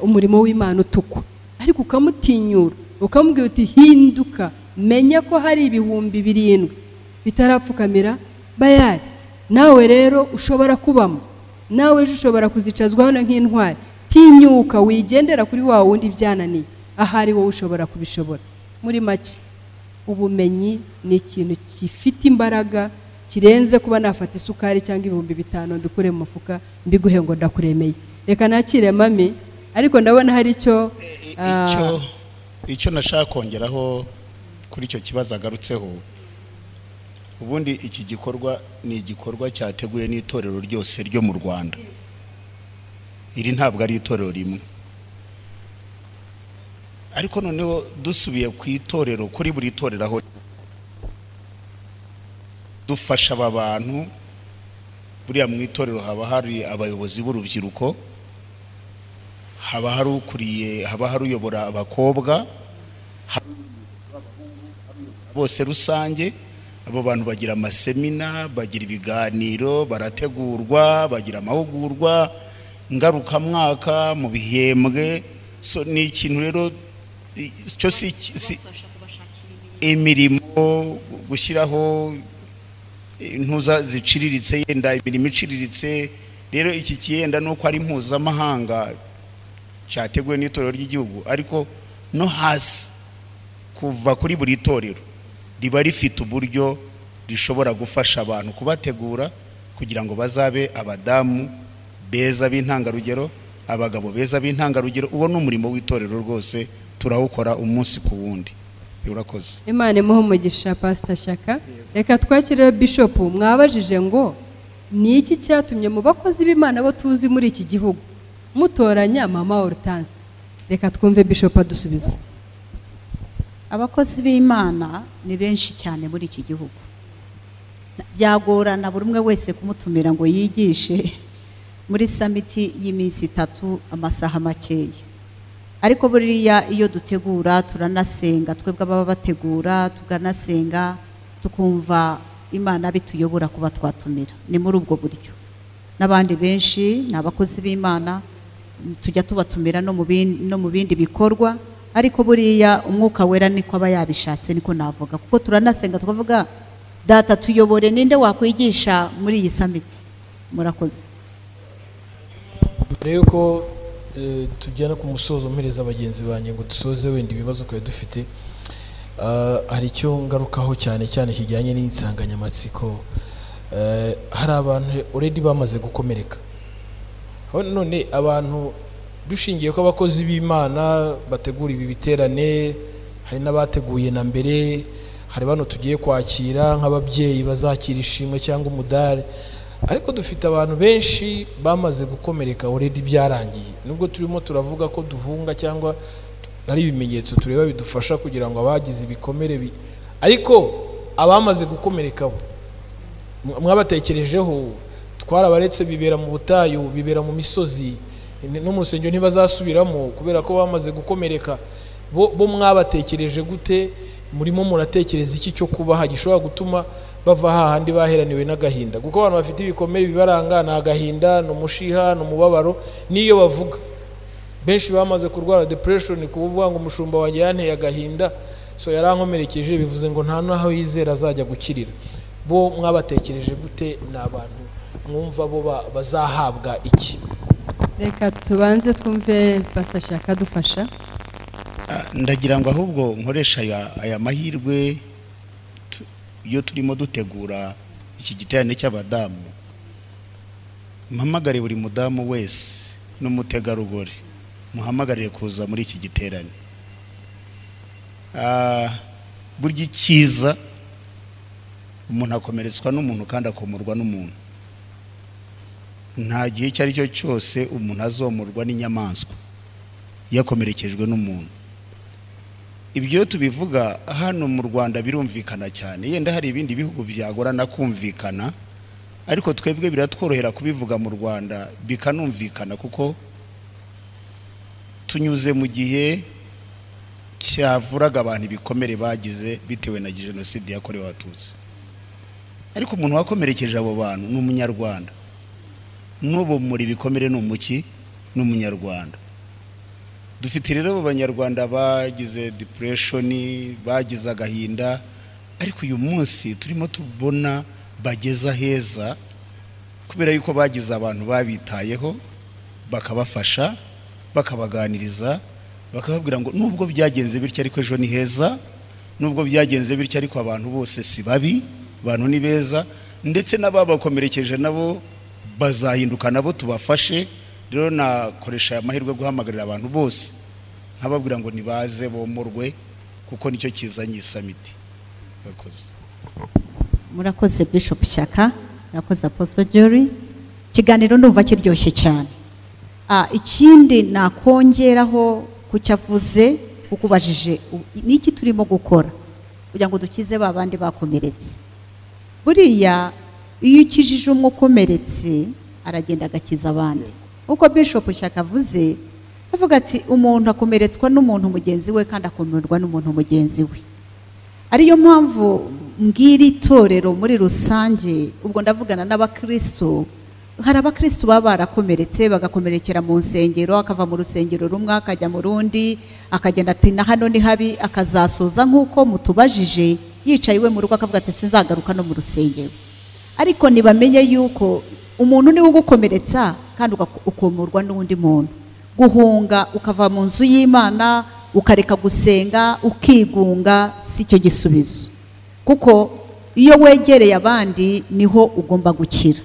umurimo w'Imana utukwa, ariko ukamutinyura ukamubwira uti hinduka, menya ko hari 7,000 bitarapfukamira bayari, nawe rero ushobora kubamo, nawe ejo ushobora kuzicazwa hano nk'intwari. Tinyuka, wigendera kuri wa wundi byananiye, ahari wowe ushobora kubishobora. Muri make ubumenyi ni ikintu gifite imbaraga kirenze kuba nafata isukari cyangwa 5,000 mbikure mu mufuka mbiguhe ngo ndakuremeye. Reka nakire mami, ariko ndabona hari icyo nashaka kongeraho kuri icyo kibazo agarutseho. Ubundi iki gikorwa ni igikorwa cyateguye n'itorero ryose ryo mu Rwanda. Iri ntabwo ari itorero rimwe, ariko noneho dusubiye ku itorero, kuri buri itorero aho dufasha aba bantu. Buriya mu itorero haba hari abayobozi b'urubyiruko, haba hari ukuriye, haba hari uyobora abakobwa bose rusange. Abo bantu bagira amasemina, bagira ibiganiro, barategurwa, bagira amahugurwa ngarukamwaka mu bihembwe. So ni ikintu rero cyo si imirimo, gushyiraho intuza ziciriritse, yenda imirimo iciriritse. Rero iki kiyenda nuko ari mpuzamahanga cyateguwe n'itorero ry'igihugu, ariko no hasi kuva kuri buri torero riba rifite uburyo rishobora gufasha abantu kubategura kugira ngo bazabe abadamu beza b'intangarugero, abagabo beza b'intangarugero. Uwo ni umurimo w'itorero rwose, turawukora umunsi ku wundi. Urakoze. Imana imuhe umugisha Pastor Shyaka. Reka twakire Bishop. Mwabajije ngo ni iki cyatumye mu bakozi b'Imana bo tuzi muri iki gihugu mutoranya mama Hortense? Reka twumve Bishop adusubiza. Abakozi b'Imana ni benshi cyane muri iki gihugu, byagorana buri umwe wese kumutumira ngo yigishe. muri summit y'iminsi 3 amasaha makeya. Ariko buriya iyo dutegura turanasenga, twebwe ababa bategura tukanasenga, tukumva Imana bituyobora kuba twatumira. Ni muri ubwo buryo n'abandi benshi ni abakozi b'Imana tujya tubatumira no mu bindi bikorwa, ariko buriya Umwuka Wera niko aba yabishatse, niko navuga, kuko turanasenga tukavuga data tuyobore, ninde wakwigisha muri iyi summit. Murakoze. Mbere yuko tujyana ku musozo mpereza bagenzi banjye ngo dusoze wenda ibibazo twari dufite, hari icyo ngarukaho cyane cyane kijyanye n'insanganyamatsiko. Hari abantu already bamaze gukomereka. None abantu dushingiye ko abakozi b'Imana bategura ibi biterane, hari n'abateguye na mbere, hari bano tugiye kwakira nk'ababyeyi bazakira ishimwe cyangwa umudari, ariko dufite abantu benshi bamaze gukomereka already byarangiye. Nubwo turimo turavuga ko duhunga cyangwa ari ibimenyetso tureba bidufasha kugira ngo abagize ibikomere, ariko abamaze gukomereka bo mwabatekerejeho? Twarabaretse bibera mu butayu, bibera mu misozi, no mu rusengero ntibazasubiramo kubera ko bamaze gukomereka. Bo mwabatekereje gute? Murimo muratekereza iki cyo kubaha gishobora gutuma bava hahandi baheraniwe n'agahinda? Kuko abantu bafite ibikomere bibaranga ni agahinda, ni umushiha, ni umubabaro, n'iyo bavuga. Benshi bamaze kurwara depression, kuvuga ngo umushumba wanjye yanteye agahinda, so yarankomerekeje, bivuze ngo nta naho yizera azajya gukirira. Bo mwabatekereje gute? Ni abantu mwumva bo bazahabwa iki? Reka tubanze twumve Pastor Shyaka dufasha. Ndagira ngo ahubwo nkoresha aya mahirwe iyo turimo dutegura iki giterane cy'abadamu, mpamagare buri mudamu wese n'umutegarugori, muhamagarire kuza muri iki giterane. Burya icyiza umuntu akomeretswa n'umuntu kandi akomorwa n'umuntu. Nta gihe icyo ari cyo cyose umuntu azomorwa n'inyamaswa yakomerekejwe n'umuntu. Ibyo tubivuga hano mu Rwanda birumvikana cyane, yenda hari ibindi bihugu byagorana kumvikana, ariko twebwe biratworohera kubivuga mu Rwanda bikanumvikana, kuko tunyuze mu gihe cyavuraga abantu ibikomere bagize bitewe na jenoside yakorewe Abatutsi. Ariko umuntu wakomerekeje abo bantu ni umunyarwanda, n'ubu muri bikomere ni umuki, ni umunyarwanda. Dufite rero abo banyarwanda bagize depression, bagize agahinda, ariko uyu munsi turimo tubona bageza heza kubera yuko bagize abantu babitayeho, bakabafasha, bakabaganiriza, bakababwira ngo nubwo byagenze bityo ariko ejo ni heza, nubwo byagenze bityo ariko abantu bose si babi, abantu ni beza, ndetse n'ababakomerekeje nabo bazahinduka, nabo tubafashe. Rero nakoresha aya mahirwe guhamagarira abantu bose nkababwira ngo nibaze bomorwe, kuko nicyo kizanye summit. Murakoze. Murakoze Bishop Shyaka, murakoze Apostle Jerry. Ikiganiro ndumva kiryoshye cyane. Ikindi nakongeraho kucyavuze, kukubajije niki turimo gukora kugira ngo dukize ba bandi bakomeretse. Buriya iyo ukijije umwe ukomeretse aragenda agakiza abandi. Uko Bishop Shyaka avuze, avuga ati umuntu akomeretswa n'umuntu mugenzi we kandi akomerwa n'umuntu mugenzi we. Ariyo mpamvu mbwira itorero muri rusange, ubwo ndavugana n'abakristo, hari abakristo baba barakomeretse bagakomerekera mu nsengero, akava mu rusengero rumwe akajya mu rundi, akagenda ati na hano ni habi, akazasoza nk'uko mutubajije yicaye iwe mu rugo akavuga ati sinzagaruka no mu rusengero. Ariko nibamenye yuko umuntu niwe ugukomeretsa kandi ukomorwa n'undi muntu. Guhunga ukava mu nzu y'Imana ukareka gusenga ukigunga si cyo gisubizo, kuko iyo wegereye abandi niho ugomba gukira.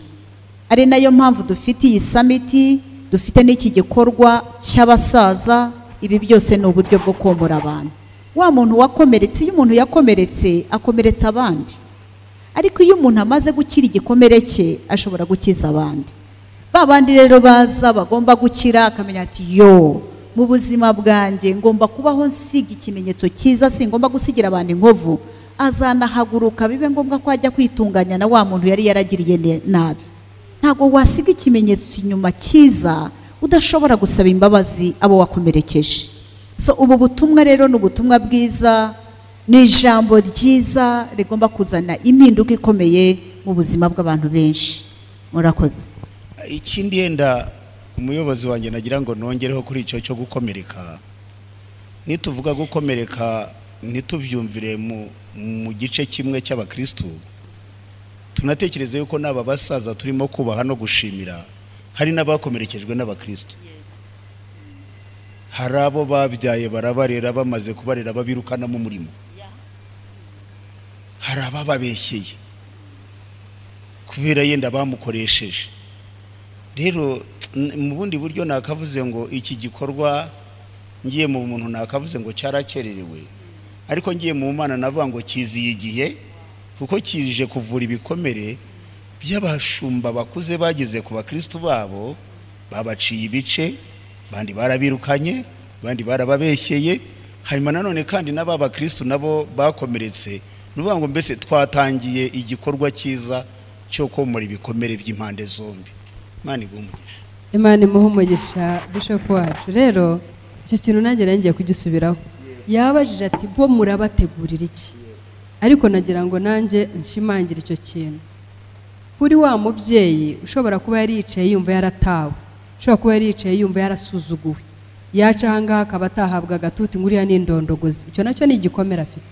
Ari nayo mpamvu dufite iyi summit, dufite n'iki gikorwa cy'abasaza. Ibi byose ni uburyo bwo komora abantu. Wa muntu wakomeretse, iyo umuntu yakomeretse akomeretsa abandi, ariko iyo umuntu amaze gukira igikomere cye ashobora gukiza abandi. Ba bandi rero baza bagomba gukira, akamenya ati yo mu buzima bwanjye ngomba kubaho nsiga ikimenyetso cyiza, singomba gusigira abantu inkovu. Azanahaguruka bibe ngombwa ko ajya kwitunganya na wa muntu yari yaragiriye nabi. Ntabwo wasiga ikimenyetso inyuma cyiza udashobora gusaba imbabazi abo wakomerekeje. So ubu butumwa rero ni ubutumwa bwiza, ni ijambo ryiza rigomba kuzana impinduka ikomeye mu buzima bw'abantu benshi. Murakoze. Ikindi yenda umuyobozi wanjye nagira ngo nongereho kuri icyo cyo gukomereka, nituvuga gukomereka ntitubyumvire mu gice kimwe cy'abakristu, tunatekereze yuko n'aba basaza turimo kubaha no gushimira hari n'abakomerekejwe n'abakristu. Hari abo babyaye barabarera, bamaze kubarera babirukana mu murimo. Hari abababeshyeye kubera yenda bamukoresheje. Rero mu bundi buryo nakavuze ngo iki gikorwa ngiye mu muntu nakavuze ngo cyarakererewe, ariko ngiye mu Mana navuga ngo kiziye igihe, kuko kije kuvura ibikomere by'abashumba bakuze bageze ku bakristu babo, babaciye ibice, bandi barabirukanye, bandi barababeshyeye. Hanyuma nanone kandi n'aba bakristu nabo bakomeretse. Nuvuga ngo mbese twatangiye igikorwa cyiza cyo komora ibikomere by'impande zombi. Imana iguhe umugisha. Imana imuhe umugisha Bishop wacu. Rero icyo kintu nanjye ngiye kugisubiraho. Yabajije ati bo murabategurira iki? Ariko nagira ngo nanjye nshimangire icyo kintu. Kuri wa mubyeyi ushobora kuba yari yicaye yumva yaratawe, ushobora kuba yari yicaye yumva yarasuzuguwe, yaca aha ngaha akaba atahabwa agatuti nguriya n'indondogozi, icyo nacyo ni igikomere afite,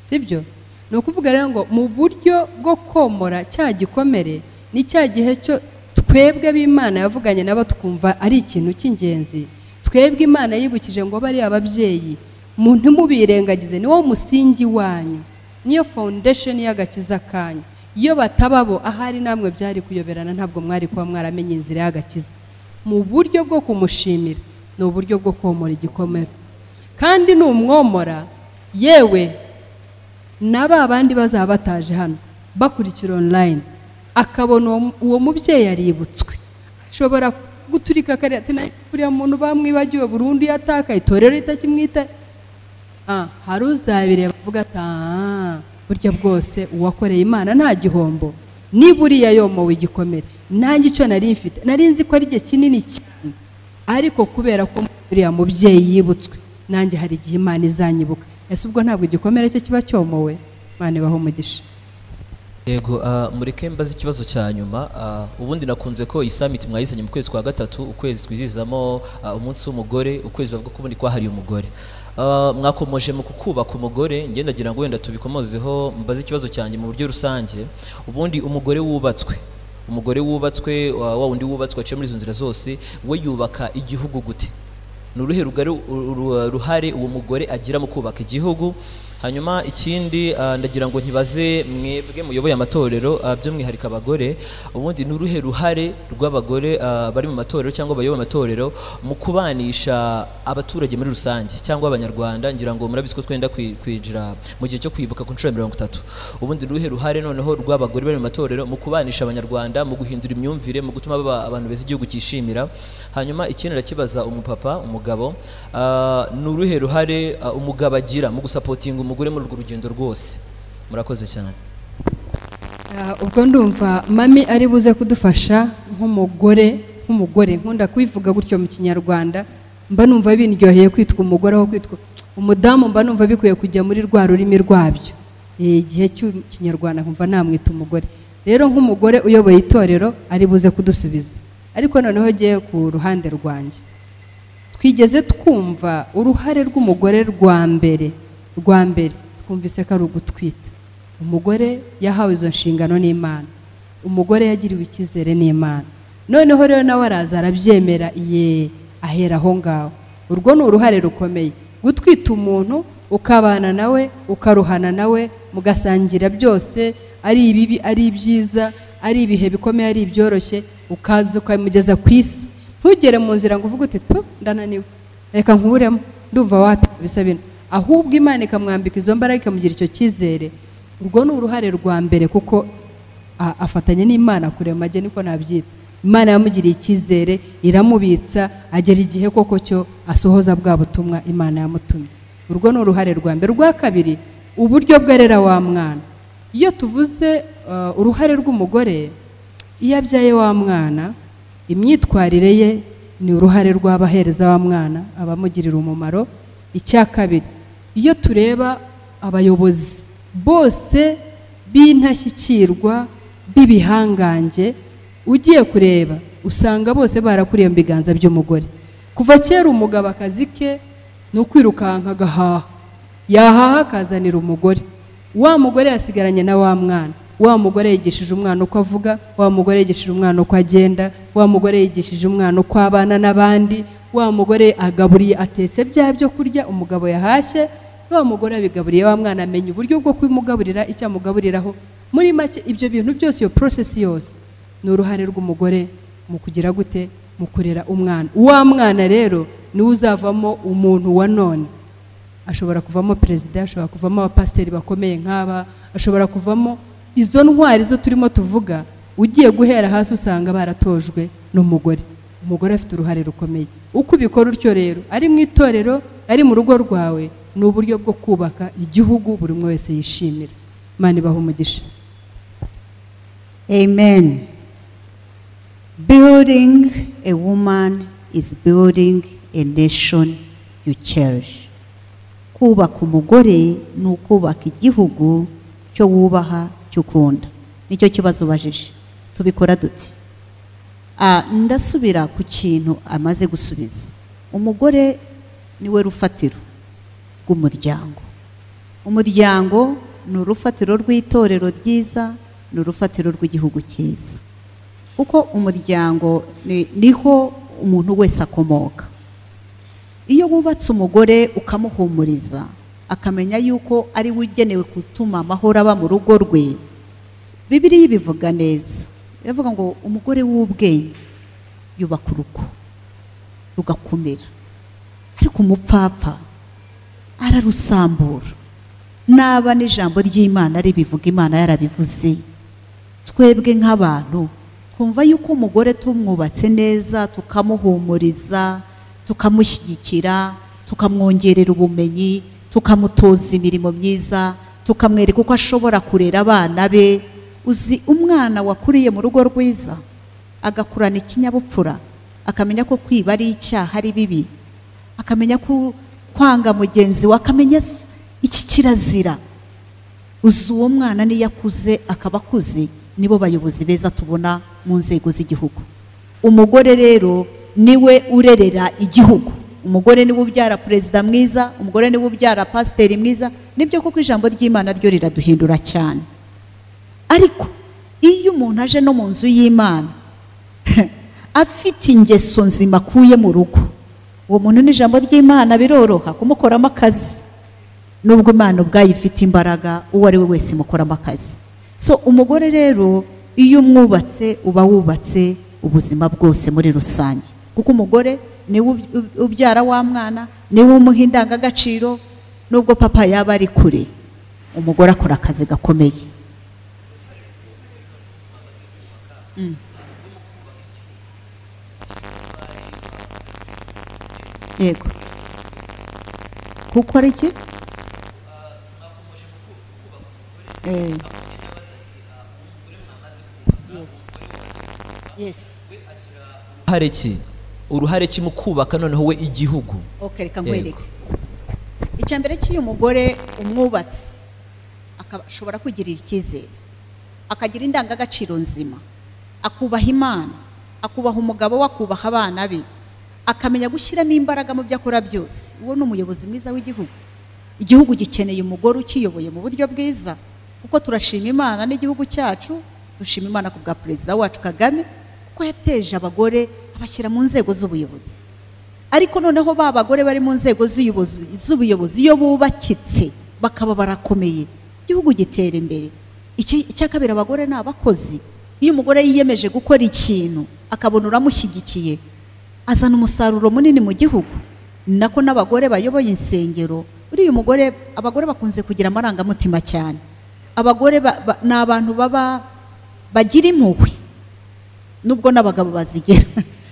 sibyo? Ni ukuvuga rero ngo mu buryo bwo komora cya gikomere ni cya gihe cyo twebwe b'Imana yavuganye nabo twumva ari ikintu cy'ingenzi. Twebwe Imana yibukije ngo bari ababyeyi, muntu mubirengagize, ni wo musingi wanyu, niyo foundation y'agakiza kanyu. Iyo batababo ahari namwe byari kuyoberana, ntabwo mwari kuba mwaramenye inzira y'agakiza. Mu buryo bwo kumushimira ni uburyo bwo komora igikomere, kandi numwomora yewe naba abandi bazaba bataje hano bakurikira online, akabona uwo mubyeyi yaributswe, ashobora guturika kare ati kuriya muntu bamwibagiwe burundu yataka itorero ritakimwita. Hari uzabireba avuga ati burya bwose uwakoreye Imana nta gihombo, niba uriya yomowe igikomere nanjye icyo nari mfite nari nzi ko ari igihe kinini cyane, ariko kubera ko uriya mubyeyi yibutswe nanjye hari igihe Imana izanyibuka. Ese ubwo ntabwo igikomere cye kiba cyomowe? Imana ibahe umugisha. Yego, mureke mbaze ikibazo cya nyuma. Ubundi nakunze ko iyi summit mwayizanye mu kwezi kwa gatatu, ukwezi twizizamo umunsi w'umugore, ukwezi bavuga ko ubundi kwahariye umugore. Mwakomoje mu kubaka umugore, nge ndagira ngo wenda tubikomozeho, mbaze ikibazo cyanjye mu buryo rusange. Ubundi umugore wubatswe, umugore wubatswe wa wundi wubatswe aciye muri izo nzira zose, we yubaka igihugu gute? Ni uruhe ruhare uwo mugore agira mu kubaka igihugu? Hanyuma ikindi ndagira ngo ntibaze mwebwe muyoboye amatorero, by'umwihariko abagore, ubundi ni uruhe ruhare rw'abagore bari mu matorero cyangwa bayoboye amatorero mu kubanisha abaturage muri rusange cyangwa abanyarwanda? Ngira ngo murabizi ko twenda kwinjira mu gihe cyo kwibuka ku nshuro ya 30. Ubundi ni uruhe ruhare noneho rw'abagore bari mu matorero mu kubanisha abanyarwanda, mu guhindura imyumvire, mu gutuma baba abantu beza igihugu cyishimira? Hanyuma ikindi ndakibaza umupapa, umugabo, ni uruhe ruhare umugabo agira mu gusapotinga umugore muri urwo rugendo rwose? Murakoze cyane. Ubwo ndumva mami ari buze kudufasha nk'umugore, nkunda kubivuga gutyo mu Kinyarwanda, mba numva bindyoheye kwitwa umugore aho kwitwa umudamu, mba numva bikwiye kujya muri rwa rurimi rwabyo. Igihe cy'Ikinyarwanda nkumva namwita umugore. Rero nk'umugore uyoboye itorero ari buze kudusubiza. Ariko noneho giye ku ruhande rwanjye, twigeze twumva uruhare rw'umugore rwa mbere twumvise ko ari ugutwita. Umugore yahawe izo nshingano n'Imana, umugore yagiriwe icyizere n'Imana, noneho rero nawe araza arabyemera, ye ahera aho ngaho. Urwo ni uruhare rukomeye, gutwita umuntu ukabana nawe, ukaruhana nawe, mugasangira byose, ari ibibi ari ibyiza, ari ibihe bikomeye ari ibyoroshye, ukaza ukamugeza ku isi. Ntugere mu nzira ngo uvuge uti tu ndananiwe, reka nkuremo, ndumva wapi bisa bino, ahubwo Imana ikamwambika izo mbaraga, ikamugira icyo cyizere. Urwo ni uruhare rwa mbere, kuko afatanya n'Imana kurema, ajye niko nabyita. Imana yamugiriye icyizere, iramubitsa, agera igihe koko cyo asohoza bwa butumwa Imana yamutumye. Urwo ni uruhare rwa mbere. Rwa kabiri, uburyo bwarera wa mwana. Iyo tuvuze uruhare rw'umugore, Iyo abyaye wa mwana, imyitwarire ye ni uruhare rw'abahereza wa mwana, abamugirira umumaro. Icya kabiri, iyo tureba abayobozi bose b'intashyikirwa b'ibihangange, ugiye kureba usanga bose barakuriye mu biganza by'umugore. Kuva kera umugabo akazi ke ni ukwirukanka agahaha, yahaha akazanira umugore. Wa mugore yasigaranye na wa mwana, wa mugore yigishije umwana uko avuga, wa mugore yigishije umwana uko agenda, wa mugore yigishije umwana uko abana n'abandi, wa mugore agaburiye, atetse bya byo kurya umugabo yahashye, wa mugore abigaburiye wa mwana, amenya uburyo bwo kumugaburira, icyo amugaburiraho. Muri make ibyo bintu byose, iyo process yose ni uruhare rw'umugore mu kugira gute, mu kurera umwana. Wa mwana rero niwe uzavamo umuntu wa none. Ashobora kuvamo perezida, ashobora kuvamo abapasiteri bakomeye nk'aba, ashobora kuvamo izo ntwari zo turimo tuvuga. Ugiye guhera hasi usanga baratojwe n'umugore. Umugore afite uruhare rukomeye. Uko ubikora utyo rero, ari mu itorero, ari mu rugo rwawe, ni uburyo bwo kubaka igihugu buri umwe wese yishimira. Imana ibahe umugisha. Amen. Building a woman is building a nation you cherish. Kubaka umugore ni ukubaka igihugu cyo wubaha, cyo ukunda. Nicyo kibazo ubajije. Tubikora dute? Ndasubira ku kintu amaze gusubiza. Umugore niwe rufatiro rw'umuryango. Umuryango ni urufatiro rw'itorero ryiza, ni urufatiro rw'igihugu cyiza. Kuko umuryango niho umuntu wese akomoka. Iyo wubatse umugore ukamuhumuriza, akamenya yuko ari we ugenewe gutuma amahoro aba mu rugo rwe, Bibiliya ibivuga neza. Iravuga ngo umugore w'ubwenge yubaka urugo rugakomera, ariko umupfapfa ararusambura. Naba n'ijambo ry'Imana ribivuga, Imana yarabivuze. Twebwe nk'abantu twumva yuko umugore tumwubatse neza, tukamuhumuriza, tukamushyigikira, tukamwongerera ubumenyi, tukamutoza imirimo myiza, tukamwereka uko ashobora kurera abana be. Uzi umwana wakuriye mu rugo rwiza agakurana ikinyabupfura, akamenya ko kwiba ari icyaha, ari bibi, akamenya ko kwanga mugenzi we, akamenya iki kirazira. Uzi uwo mwana niyo akuze akaba akuze, nibo bayobozi beza tubona mu nzego z'igihugu. Umugore rero niwe urerera igihugu. Umugore niwe ubyara perezida mwiza, umugore niwe ubyara pasiteri mwiza. Nibyo koko ijambo ry'Imana ryo riraduhindura cyane. Ariko iyo umuntu aje no mu nzu y'Imana afite ingeso nzima akuye mu rugo, uwo muntu n'ijambo ry'Imana biroroha kumukoramo akazi. Nubwo Imana ubwayo ifite imbaraga, uwo ari we wese imukoramo akazi. So umugore rero iyo umwubatse uba wubatse ubuzima bwose muri rusange. Kuko umugore niwe ubyara wa mwana, niwe umuha indangagaciro. Nubwo papa yaba ari kure, umugore akora akazi gakomeye. Yego. Kuko ari iki? Yes. Uruhare ki mu kubaka noneho we igihugu? Okay, reka nkwereke. Icya mbere cy'uyu mugore umwubatsi akashobora kwigirira icyizere, akagira indangagaciro nzima, akubaha Imana, akubaha umugabo we, akubaha abana be, akamenya gushyiramo imbaraga mu byo akora byose. Uwo ni umuyobozi mwiza w'igihugu. Igihugu gikeneye umugore ukiyoboye mu buryo bwiza. Kuko turashima Imana n'igihugu cyacu, dushima Imana ku bwa perezida wacu Kagame, kuko yateje abagore abashyira mu nzego z'ubuyobozi. Ariko noneho ba bagore bari mu nzego z'ubuyobozi iyo bubakitse bakaba barakomeye, igihugu gitera imbere. Icya kabiri, abagore ni abakozi. Iyo umugore yiyemeje gukora ikintu akabona uramushyigikiye, azana umusaruro munini mu gihugu. Nako n'abagore bayoboye insengero, uriya umugore, abagore bakunze kugira amarangamutima cyane. Abagore ni abantu baba bagira impuhwe, nubwo n'abagabo bazigera.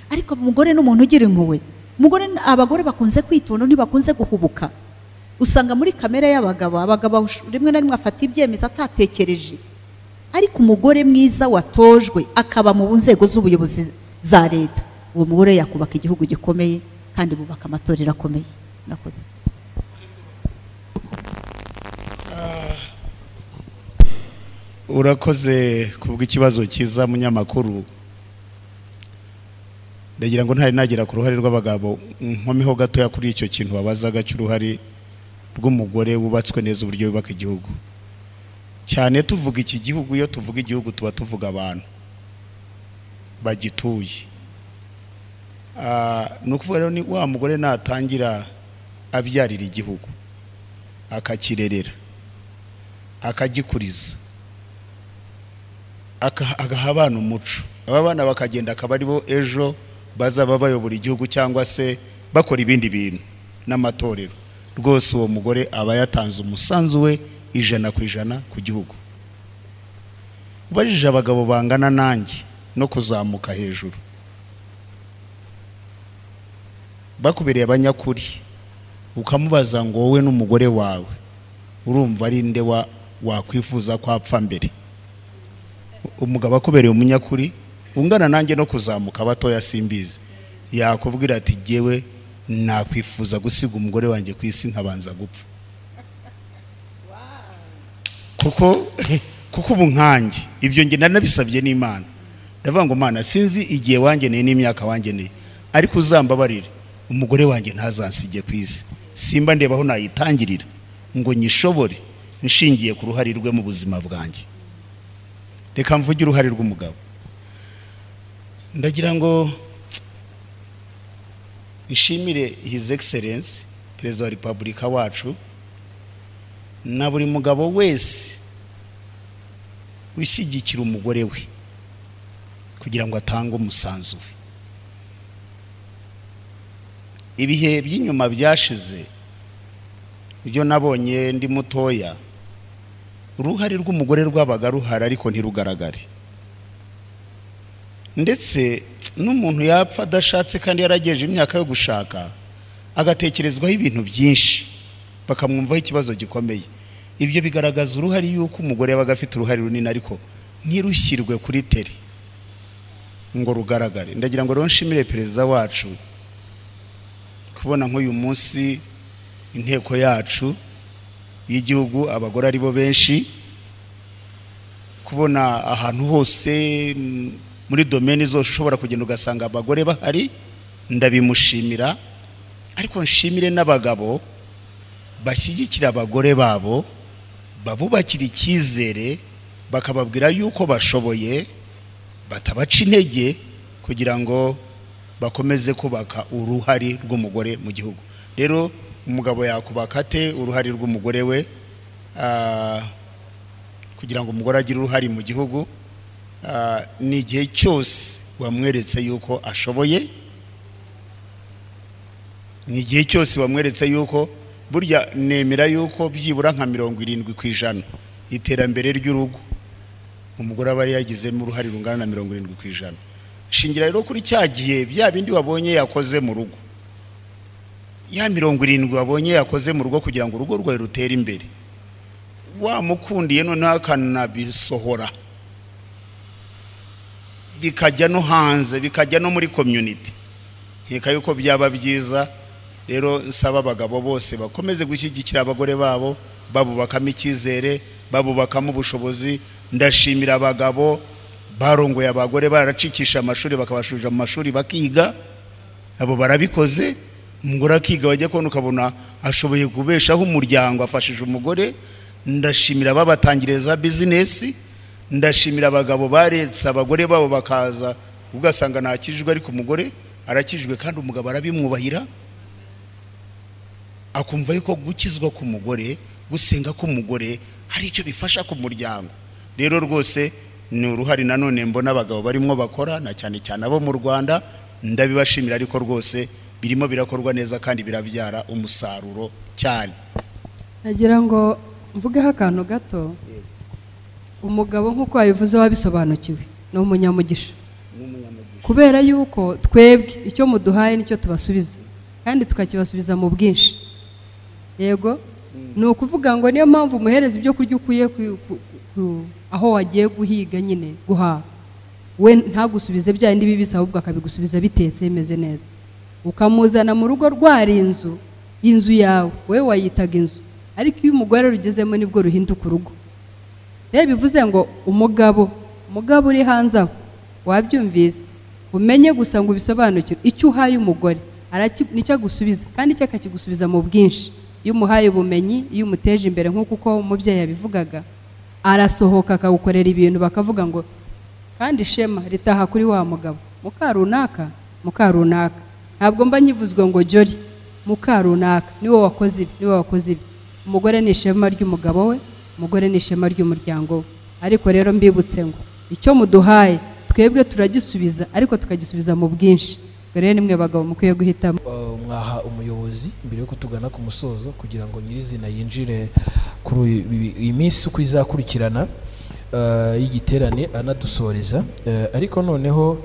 Ariko umugore ni umuntu ugira impuhwe. Umugore, abagore bakunze kwitonda, ntibakunze guhubuka. Usanga muri kamere y'abagabo, abagabo rimwe na rimwe afata ibyemezo atatekereje. Ariko umugore mwiza watojwe akaba mu nzego z'ubuyobozi za leta, uwo mugore yakubaka igihugu gikomeye kandi bubaka amatorero akomeye. Nakoze. Urakoze kuvuga ikibazo cyiza munyamakuru. Ndagira ngo ntari nagera ku ruhare rw'abagabo, nkomeho gatoya kuri icyo kintu wabazaga cy'uruhare rw'umugore wubatswe neza, uburyo yubaka igihugu. Cyane tuvuga iki gihugu, iyo tuvuga igihugu tuba tuvuga abantu bagituye. Ni ukuvuga rero ni wa mugore natangira abyarira igihugu, akakirerera, akagikuriza, agaha abana umuco, aba bana bakagenda akaba aribo ejo bazaba bayobora igihugu cyangwa se bakora ibindi bintu n'amatorero. Rwose uwo mugore aba yatanze umusanzu we 100% ku gihugu. Ubajije abagabo bangana nanjye no kuzamuka hejuru, bakubereye abanyakuri, ukamubaza ngo wowe n'umugore wawe urumva ari nde wakwifuza ko apfa mbere? Umugabo akubereye umunyakuri ungana nanjye no kuzamuka batoya simbizi, yakubwira ati jyewe nakwifuza gusiga umugore wanjye ku isi nkabanza gupfa. Kuko ubu nkanjye ibyo nge nari n'Imana, ndavuga ngo Mana sinzi igihe wangeneye n'imyaka wangeneye, ariko uzambabarire umugore wanjye ntazansige ku isi, simba ndeba aho nayitangirira ngo nyishobore nshingiye ku ruhare rwe mu buzima bwanjye. Reka mvuge uruhare rw'umugabo. Ndagira ngo nshimire His Excellence Perezida wa Repubulika wacu na buri mugabo wese ushyigikira umugore we kugira ngo atange umusanzu we. Ibihe by'inyuma byashize ibyo nabonye ndi mutoya, uruhare rw'umugore rwabaga ruhari ariko ntirugaragare, ndetse n'umuntu yapfa adashatse kandi yarageje imyaka yo gushaka agatekerezwaho ibintu byinshi bakamwumvaho ikibazo gikomeye. Ibyo bigaragaza uruhare yuko umugore yabaga afite uruhare runini ariko ntirushyirwe kuri teri ngo rugaragare. Ndagira ngo rero nshimire perezida wacu kubona nk'uyu munsi inteko yacu y'igihugu abagore ari bo benshi, kubona ahantu hose muri domeni zose ushobora kugenda ugasanga abagore bahari, ndabimushimira. Ariko nshimire n'abagabo bashyigikira abagore babo, babubakira icyizere, bakababwira yuko bashoboye, batabaca intege kugira ngo bakomeze kubaka uruhare rw'umugore mu gihugu. Rero umugabo yakubaka ate uruhare rw'umugore we kugira ngo umugore agire uruhare mu gihugu? Ni igihe cyose wamweretse yuko ashoboye, ni igihe cyose wamweretse yuko burya nemera yuko byibura nka 70% iterambere ry'urugo umugore aba yagizemo uruhare rungana na 70%. Shingira rero kuri cya gihe bya bindi wabonye yakoze mu rugo, ya 70 wabonye yakoze mu rugo kugira ngo urugo rwawe rutere imbere, wamukundiye noneho akanabisohora bikajya no hanze, bikajya no muri community, nkeka yuko byaba byiza. Rero nsaba abagabo bose bakomeze gushyigikira abagore babo, babubakamo icyizere, babubakamo ubushobozi. Ndashimira abagabo barongoye abagore baracikisha amashuri bakabashuja mu mashuri bakiga, abo barabikoze. Umugore akiga wajya kubona ukabona ashoboye kubeshaho umuryango, afashije umugore. Ndashimira babatangiriza business, ndashimira abagabo baretse abagore babo bakaza, ugasanga ntakijwe ariko umugore arakijwe kandi umugabo arabimwubahira, akumva yuko gukizwa k'umugore, gusenga k'umugore hari icyo bifasha ku muryango. Rero rwose ni uruhare nanone mbona abagabo barimo bakora, na cyane cyane abo mu Rwanda, ndabibashimira, ariko rwose birimo birakorwa neza kandi birabyara umusaruro cyane. Nagira ngo mvugeho akantu gato. Umugabo nk'uko wabivuze wabisobanukiwe ni umunyamugisha, kubera yuko twebwe icyo muduhaye nicyo tubasubiza kandi tukakibasubiza mu bwinshi. Yego, ni ukuvuga ngo niyo mpamvu umuhereza ibyo kurya ukwiye Aho wagiye guhiga nyine guhaha, we ntagusubize bya bindi bibisi, ahubwo akabigusubiza bitetse bimeze neza. Ukamuzana mu rugo rwari inzu, inzu yawe wowe wayitaga inzu, ariko iyo umugore rugezemo nibwo ruhinduka urugo. Rero bivuze ngo umugabo uri hanze aho wabyumvise, umenye gusa ngo ubisobanukirwe, icyo uhaye umugore nicyo agusubiza, kandi icyo akakigusubiza mu bwinshi. Iyo umuhaye ubumenyi, iyo umuteje imbere nk'uko uko umubyeyi yabivugaga, arasohoka akagukorera ibintu bakavuga ngo kandi ishema ritaha kuri wa mugabo, muka runaka. Ntabwo mba nkivuzwe ngo Jolly, muka runaka niwe wakoze ibi, niwe wakoze ibi. Umugore ni ishema ry'umugabo we, umugore ni ishema ry'umuryango we. Ariko rero mbibutse ngo icyo muduhaye twebwe turagisubiza, ariko tukagisubiza mu bwinshi. Rero nimwe bagabo mukwiye guhitamo. Mwaha umuyobozi mbere yo kutugana ku musozo kugira ngo nyirizina yinjire kuri iyi minsi uko izakurikirana y'igiterane anadusoreza. Ariko noneho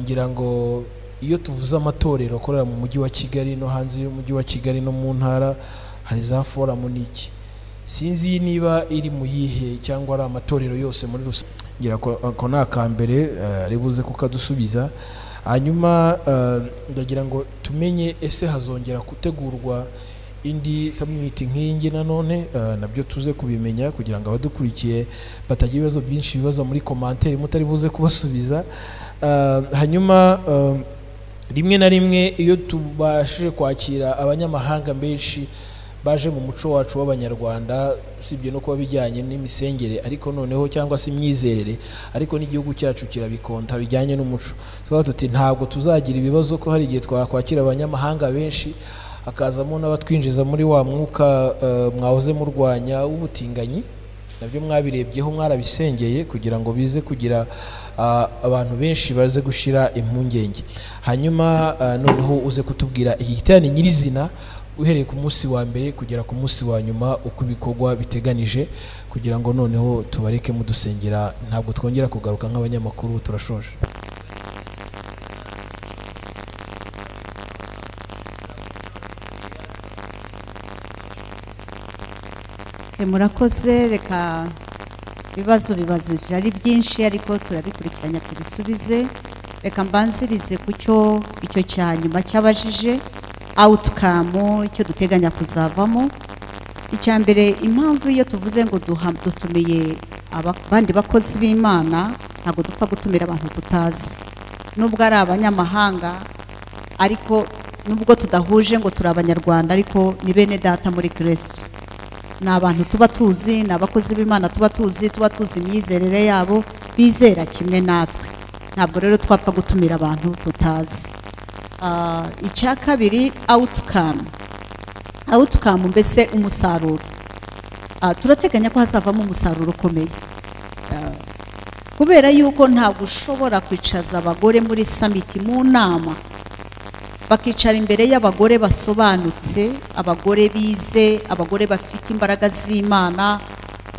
ngira ngo iyo tuvuze amatorero akorera mu mujyi wa Kigali no hanze y'umujyi wa Kigali no mu ntara, hari za forum n'iki, sinzi niba iri mu yihe cyangwa ari amatorero yose muri rusange. Ngira ko nakambere ari buze kukadusubiza. Hanyuma ndagira ngo tumenye ese hazongera gutegurwa indi summit nk'ingi nanone, nabyo tuze kubimenya kugira ngo abadukurikiye batagira ibibazo byinshi bibaza muri commentaire mutari buze kubasubiza. Hanyuma rimwe na rimwe iyo tubashije kwakira abanyamahanga benshi baje mu muco wacu w'abanyarwanda, usibye no kuba bijyanye n'imisengere ariko noneho cyangwa se imyizerere, ariko n'igihugu cyacu kirabikonta bijyanye n'umuco, twaba tuti ntabwo tuzagira ibibazo ko hari igihe twakwakira abanyamahanga benshi hakazamo n'abatwinjiza muri wa mwuka mwahoze murwanya w'ubutinganyi. Nabyo mwabirebyeho, mwarabisengeye kugira ngo bize kugira abantu benshi baze gushira impungenge. Hanyuma noneho uze kutubwira iki giterane nyirizina uhereye ku munsi wa mbere kugera ku munsi wa nyuma uko ibikorwa biteganije, kugira ngo noneho tubareke mudusengera, ntabwo twongera kugaruka nk'abanyamakuru, turashoje. Murakoze. Reka ibibazo bibazije ari byinshi ariko turabikurikiranya tubisubize. Reka mbanzirize ku cyo icyo cya nyuma cyabajije, outcome, icyo duteganya kuzavamo. Icya mbere, impamvu iyo tuvuze ngo dutumiye abandi bakozi b'Imana, ntabwo dupfa gutumira abantu tutazi, nubwo ari abanyamahanga, ariko nubwo tudahuje ngo turi abanyarwanda, ariko ni bene data muri Kristo. Ni abantu tuba tuzi, ni abakozi b'Imana tuba tuzi, tuba tuzi imyizerere yabo, bizera kimwe natwe. Ntabwo rero twapfa gutumira abantu tutazi. Icya kabiri, outcome. Outcome mbese umusaruro. Turateganya ko hazavamo umusaruro ukomeye, kubera yuko ntabwo ushobora kwicaza abagore muri summit mu nama, bakicara imbere y'abagore basobanutse, abagore bize, abagore bafite imbaraga z'Imana,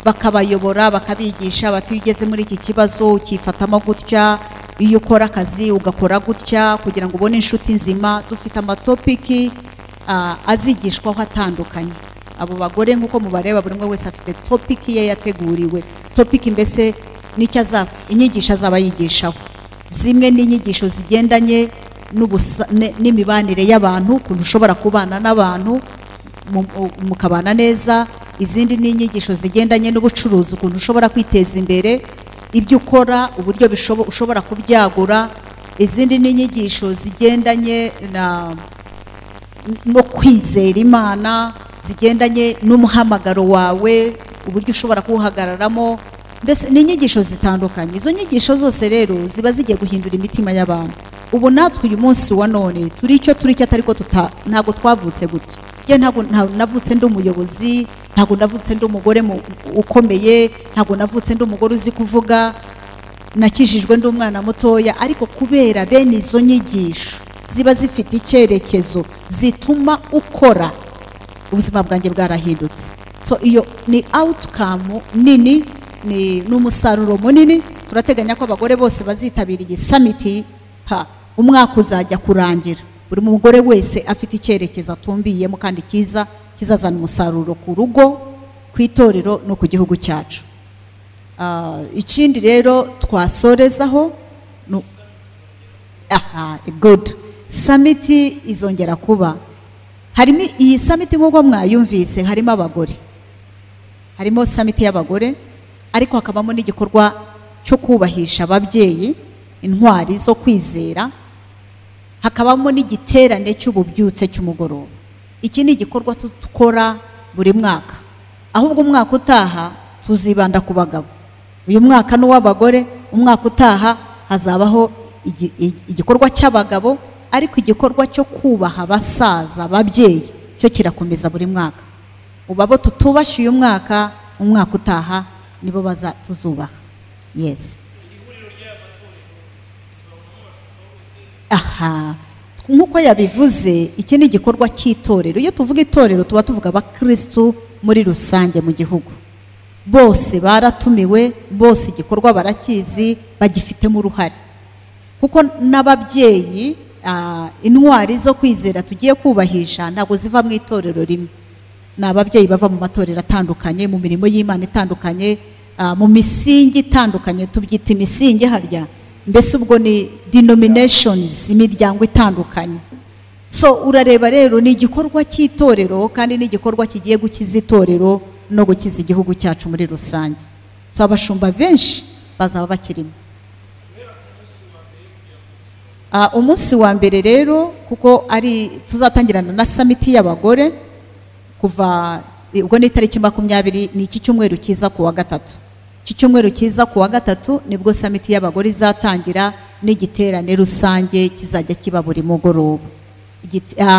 bakabayobora, bakabigisha bati ugeze muri iki kibazo ukifatamo gutya, iyo ukora akazi ugakora gutya kugira ngo ubone inshuti nzima. Dufite amatopiki azigishwaho atandukanye. Abo bagore nk'uko mubareba, buri umwe wese afite topiki ye yateguriwe. Topiki mbese nicyo inyigisho azaba yigishaho. Zimwe n'inyigisho zigendanye n'imibanire y'abantu, ukuntu ushobora kubana n'abantu mukabana neza. Izindi ni inyigisho zigendanye n'ubucuruzi, ukuntu ushobora kwiteza imbere, ibyo ukora, uburyo ushobora kubyagura. Izindi ni inyigisho zigendanye no kwizera Imana, zigendanye n'umuhamagaro wawe, uburyo ushobora kuwuhagararamo. Mbese ni inyigisho zitandukanye. Izo nyigisho zose rero ziba zigiye guhindura imitima y'abantu. Ubu natwe uyu munsi wa none turi icyo turi cyo, ariko ntabwo twavutse gutya. Njye ntabwo navutse ndi umuyobozi, ntabwo navutse ndi umugore ukomeye, ntabwo navutse ndi umugore uzi kuvuga, nakijijwe ndi umwana mutoya, ariko kubera bene izo nyigisho ziba zifite icyerekezo zituma ukora, ubuzima bwanjye bwarahindutse. So iyo ni outcome nini, ni n'umusaruro munini. Turateganya ko abagore bose bazitabira iyi summit, umwaka uzajya kurangira buri mugore wese afite icyerekezo atumbiyemo kandi cyiza, kizazana umusaruro ku rugo, ku itorero no ku gihugu cyacu. Ikindi rero twasorezaho, aha, good, summit izongera kuba. Harimo iyi summit nk'uko mwayumvise, harimo abagore, harimo summit y'abagore, ariko hakabamo n'igikorwa cyo kubahisha ababyeyi, intwari zo kwizera, hakabamo n'igiterane cy'ububyutse cy'umugoroba. Iki ni igikorwa dukora buri mwaka, ahubwo umwaka utaha tuzibanda ku bagabo. Uyu mwaka ni uw'abagore, umwaka utaha hazabaho igikorwa cy'abagabo, ariko igikorwa cyo kubaha abasaza, ababyeyi, cyo kirakomeza buri mwaka. Ubu abo tutubashye uyu mwaka, umwaka utaha nibo baza tuzubaha. Yes. Aha, nk'uko yabivuze, iki ni igikorwa cy'itorero. Iyo tuvuga itorero tuba tuvuga abakristu muri rusange mu gihugu. Bose baratumiwe, bose igikorwa barakizi, bagifitemo uruhare. Kuko n'ababyeyi, intwari zo kwizera tugiye kubahisha ntabwo ziva mu itorero rimwe. Ni ababyeyi bava mu matorero atandukanye, mu mirimo y'Imana itandukanye, mu misingi itandukanye, tubyita imisingi harya. Mbese ubwo ni denominations, imiryango itandukanye. So urareba rero ni igikorwa cy'itorero, kandi ni igikorwa kigiye gukiza itorero no gukiza igihugu cyacu muri rusange. So abashumba benshi bazaba bakirimo. Umunsi wa mbere rero, kuko ari tuzatangirana na summit y'abagore kuva ubwo ni itariki 20, ni iki cyumweru kiza kuwa gatatu. Iki cyumweru kiza kuwa gatatu nibwo summit y'abagore izatangira n'igiterane rusange kizajya kiba buri mugoroba.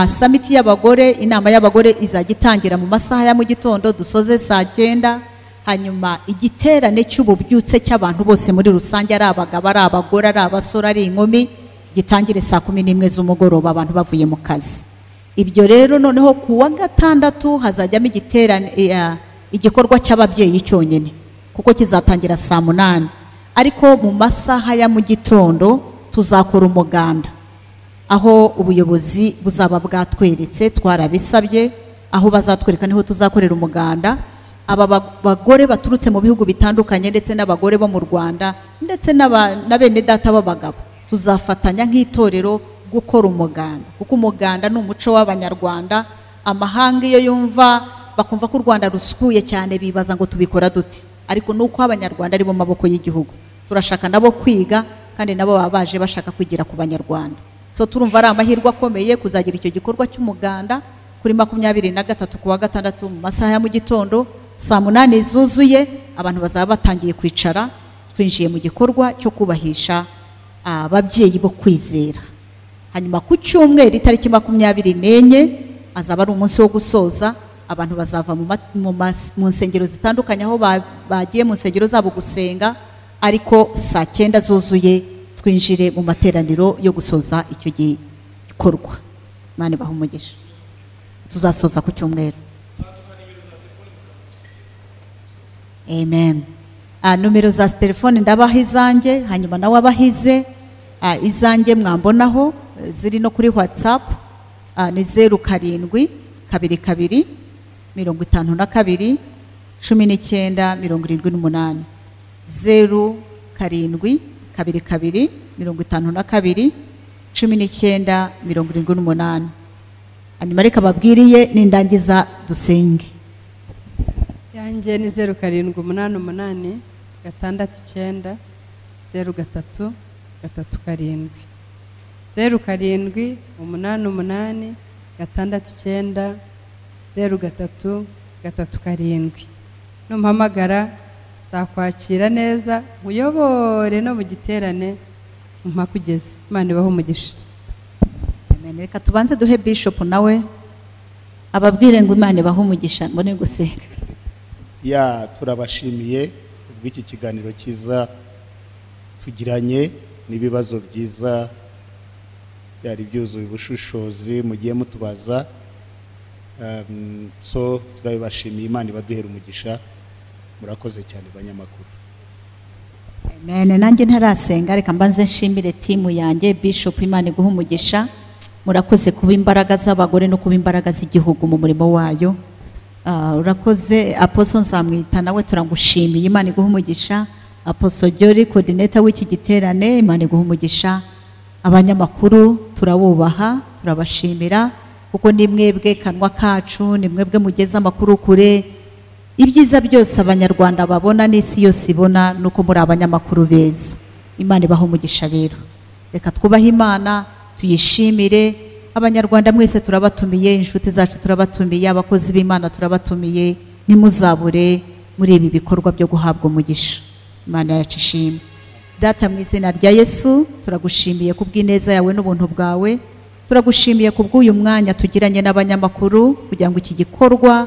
Summit y'abagore, inama y'abagore izajya itangira mu masaha ya mu gitondo dusoze saa 9, hanyuma igiterane cy'ububyutse cy'abantu bose muri rusange, ari abagabo, ari abagore, ari abasore, ari inkumi, gitangire saa 11 z'umugoroba abantu bavuye mu kazi. Ibyo rero noneho kuwa gatandatu hazajyamo igiterane, igikorwa cy'ababyeyi cyonyine, kuko kizatangira saa 8, ariko mu masaha ya mu gitondo tuzakora umuganda, aho ubuyobozi buzaba bwatweretse, twarabisabye, aho bazatwereka niho tuzakorera umuganda. Aba bagore baturutse mu bihugu bitandukanye ndetse n'abagore bo mu Rwanda ndetse na bene data b'abagabo, tuzafatanya nk'itorero gukora umuganda, kuko umuganda ni umuco w'Abanyarwanda. Amahanga iyo yumva bakumva ko u Rwanda rusukuye cyane bibaza ngo tubikora dute, ariko nuko Abanyarwanda ari bo maboko y'igihugu, turashaka nabo kwiga, kandi nabo baba baje bashaka kwigira ku Banyarwanda. So turumva ari amahirwe akomeye kuzagira icyo gikorwa cy'umuganda kuri 23 kuwa gatandatu mu masaha ya mu gitondo saa 8 zuzuye, abantu bazaba batangiye kwicara, twinjiye mu gikorwa cyo kubahisha ababyeyi bo kwizera. Hanyuma ku cyumweru itariki 24 azaba ari umunsi wo gusoza, abantu bazava mu nsengero zitandukanye aho bagiye mu nsengero zabo gusenga, ariko saa 9 zuzuye twinjire mu materaniro yo gusoza icyo gikorwa. Imana ibahe umugisha. Tuzasoza ku cyumweru. Amen. Numero za telefone ndabaha izanjye, hanyuma nawe abahize. Izanjye mwambonaho ziri no kuri WhatsApp, ni 07 22 52 19 78, 07 22 52 19 78. Hanyuma reka babwiriye nindangiza dusenge. Yanjye ni 07 88 69 03 37, 07 88 69 03 37. Numpamagara nzakwakira neza, nkuyobore no mu giterane mpakugeze. Imana ibahe umugisha. Amen. Reka tubanze duhe bishop nawe ababwire ngo Imana ibahe umugisha, mbone gusenga. Ya, turabashimiye ubw'iki kiganiro cyiza tugiranye n'ibibazo byiza byari byuzuye ubushishozi mugiye mutubaza. So turabashimiye, Imana ibaduhera umugisha. Murakoze cyane banyamakuru. Amen. Nanjye ntarasenga reka mbanze nshimire timu yanjye, Bishop Imana iguhe umugisha. Murakoze kuba imbaraga z'abagore no kuba imbaraga z'igihugu mu murimo wayo. Urakoze Apostle Nzamwita, nawe turagushimiye, Imana iguhe umugisha. Apostle Jolly, coordinator w'iki giterane, Imana iguhe umugisha. Abanyamakuru turabubaha, turabashimira, kuko ni mwebwe kanwa kacu, ni mwebwe mugeza amakuru kure. Ibyiza byose Abanyarwanda babona n'isi yose ibona nuko muri abanyamakuru beza. Imana ibahe umugisha. Rero reka twubahe Imana, tuyishimire. Abanyarwanda mwese turabatumiye, inshuti zacu turabatumiye, abakozi b'Imana turabatumiye, ntimuzabure muri ibi bikorwa byo guhabwa umugisha. Imana yacu ishimwe. Data, mu izina rya Yesu, turagushimiye kubw'ineza yawe n'ubuntu bwawe. Turagushimiye kubw'uyu mwanya tugiranye n'abanyamakuru kugira ngo iki gikorwa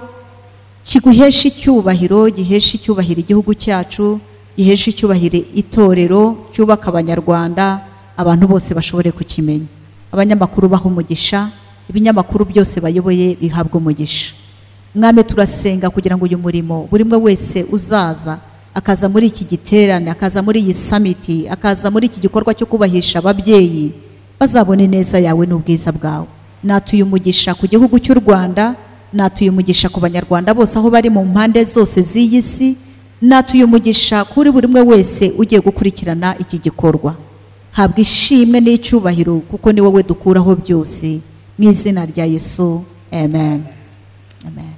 kiguheshe icyubahiro, giheshe icyubahiro igihugu cyacu, giheshe icyubahiro itorero, cyubaka Abanyarwanda, abantu bose bashobore kukimenya. Abanyamakuru baha umugisha, ibinyamakuru byose bayoboye bihabwa umugisha. Mwami, turasenga kugira ngo uyu murimo buri umwe wese uzaza, akaza muri iki giterane, akaza muri iyi summit, akaza muri iki gikorwa cyo kubahisha ababyeyi, bazabone neza yawe n'ubwiza bwawe. Natuye umugisha ku gihugu cy'u Rwanda, natuye umugisha ku Banyarwanda bose aho bari mu mpande zose z'iyi si, natuye umugisha kuri buri umwe wese ugiye gukurikirana iki gikorwa. Habwa ishimwe n'icyubahiro, kuko ni wowe dukuraho byose. Mu izina rya Yesu, amen. Amen.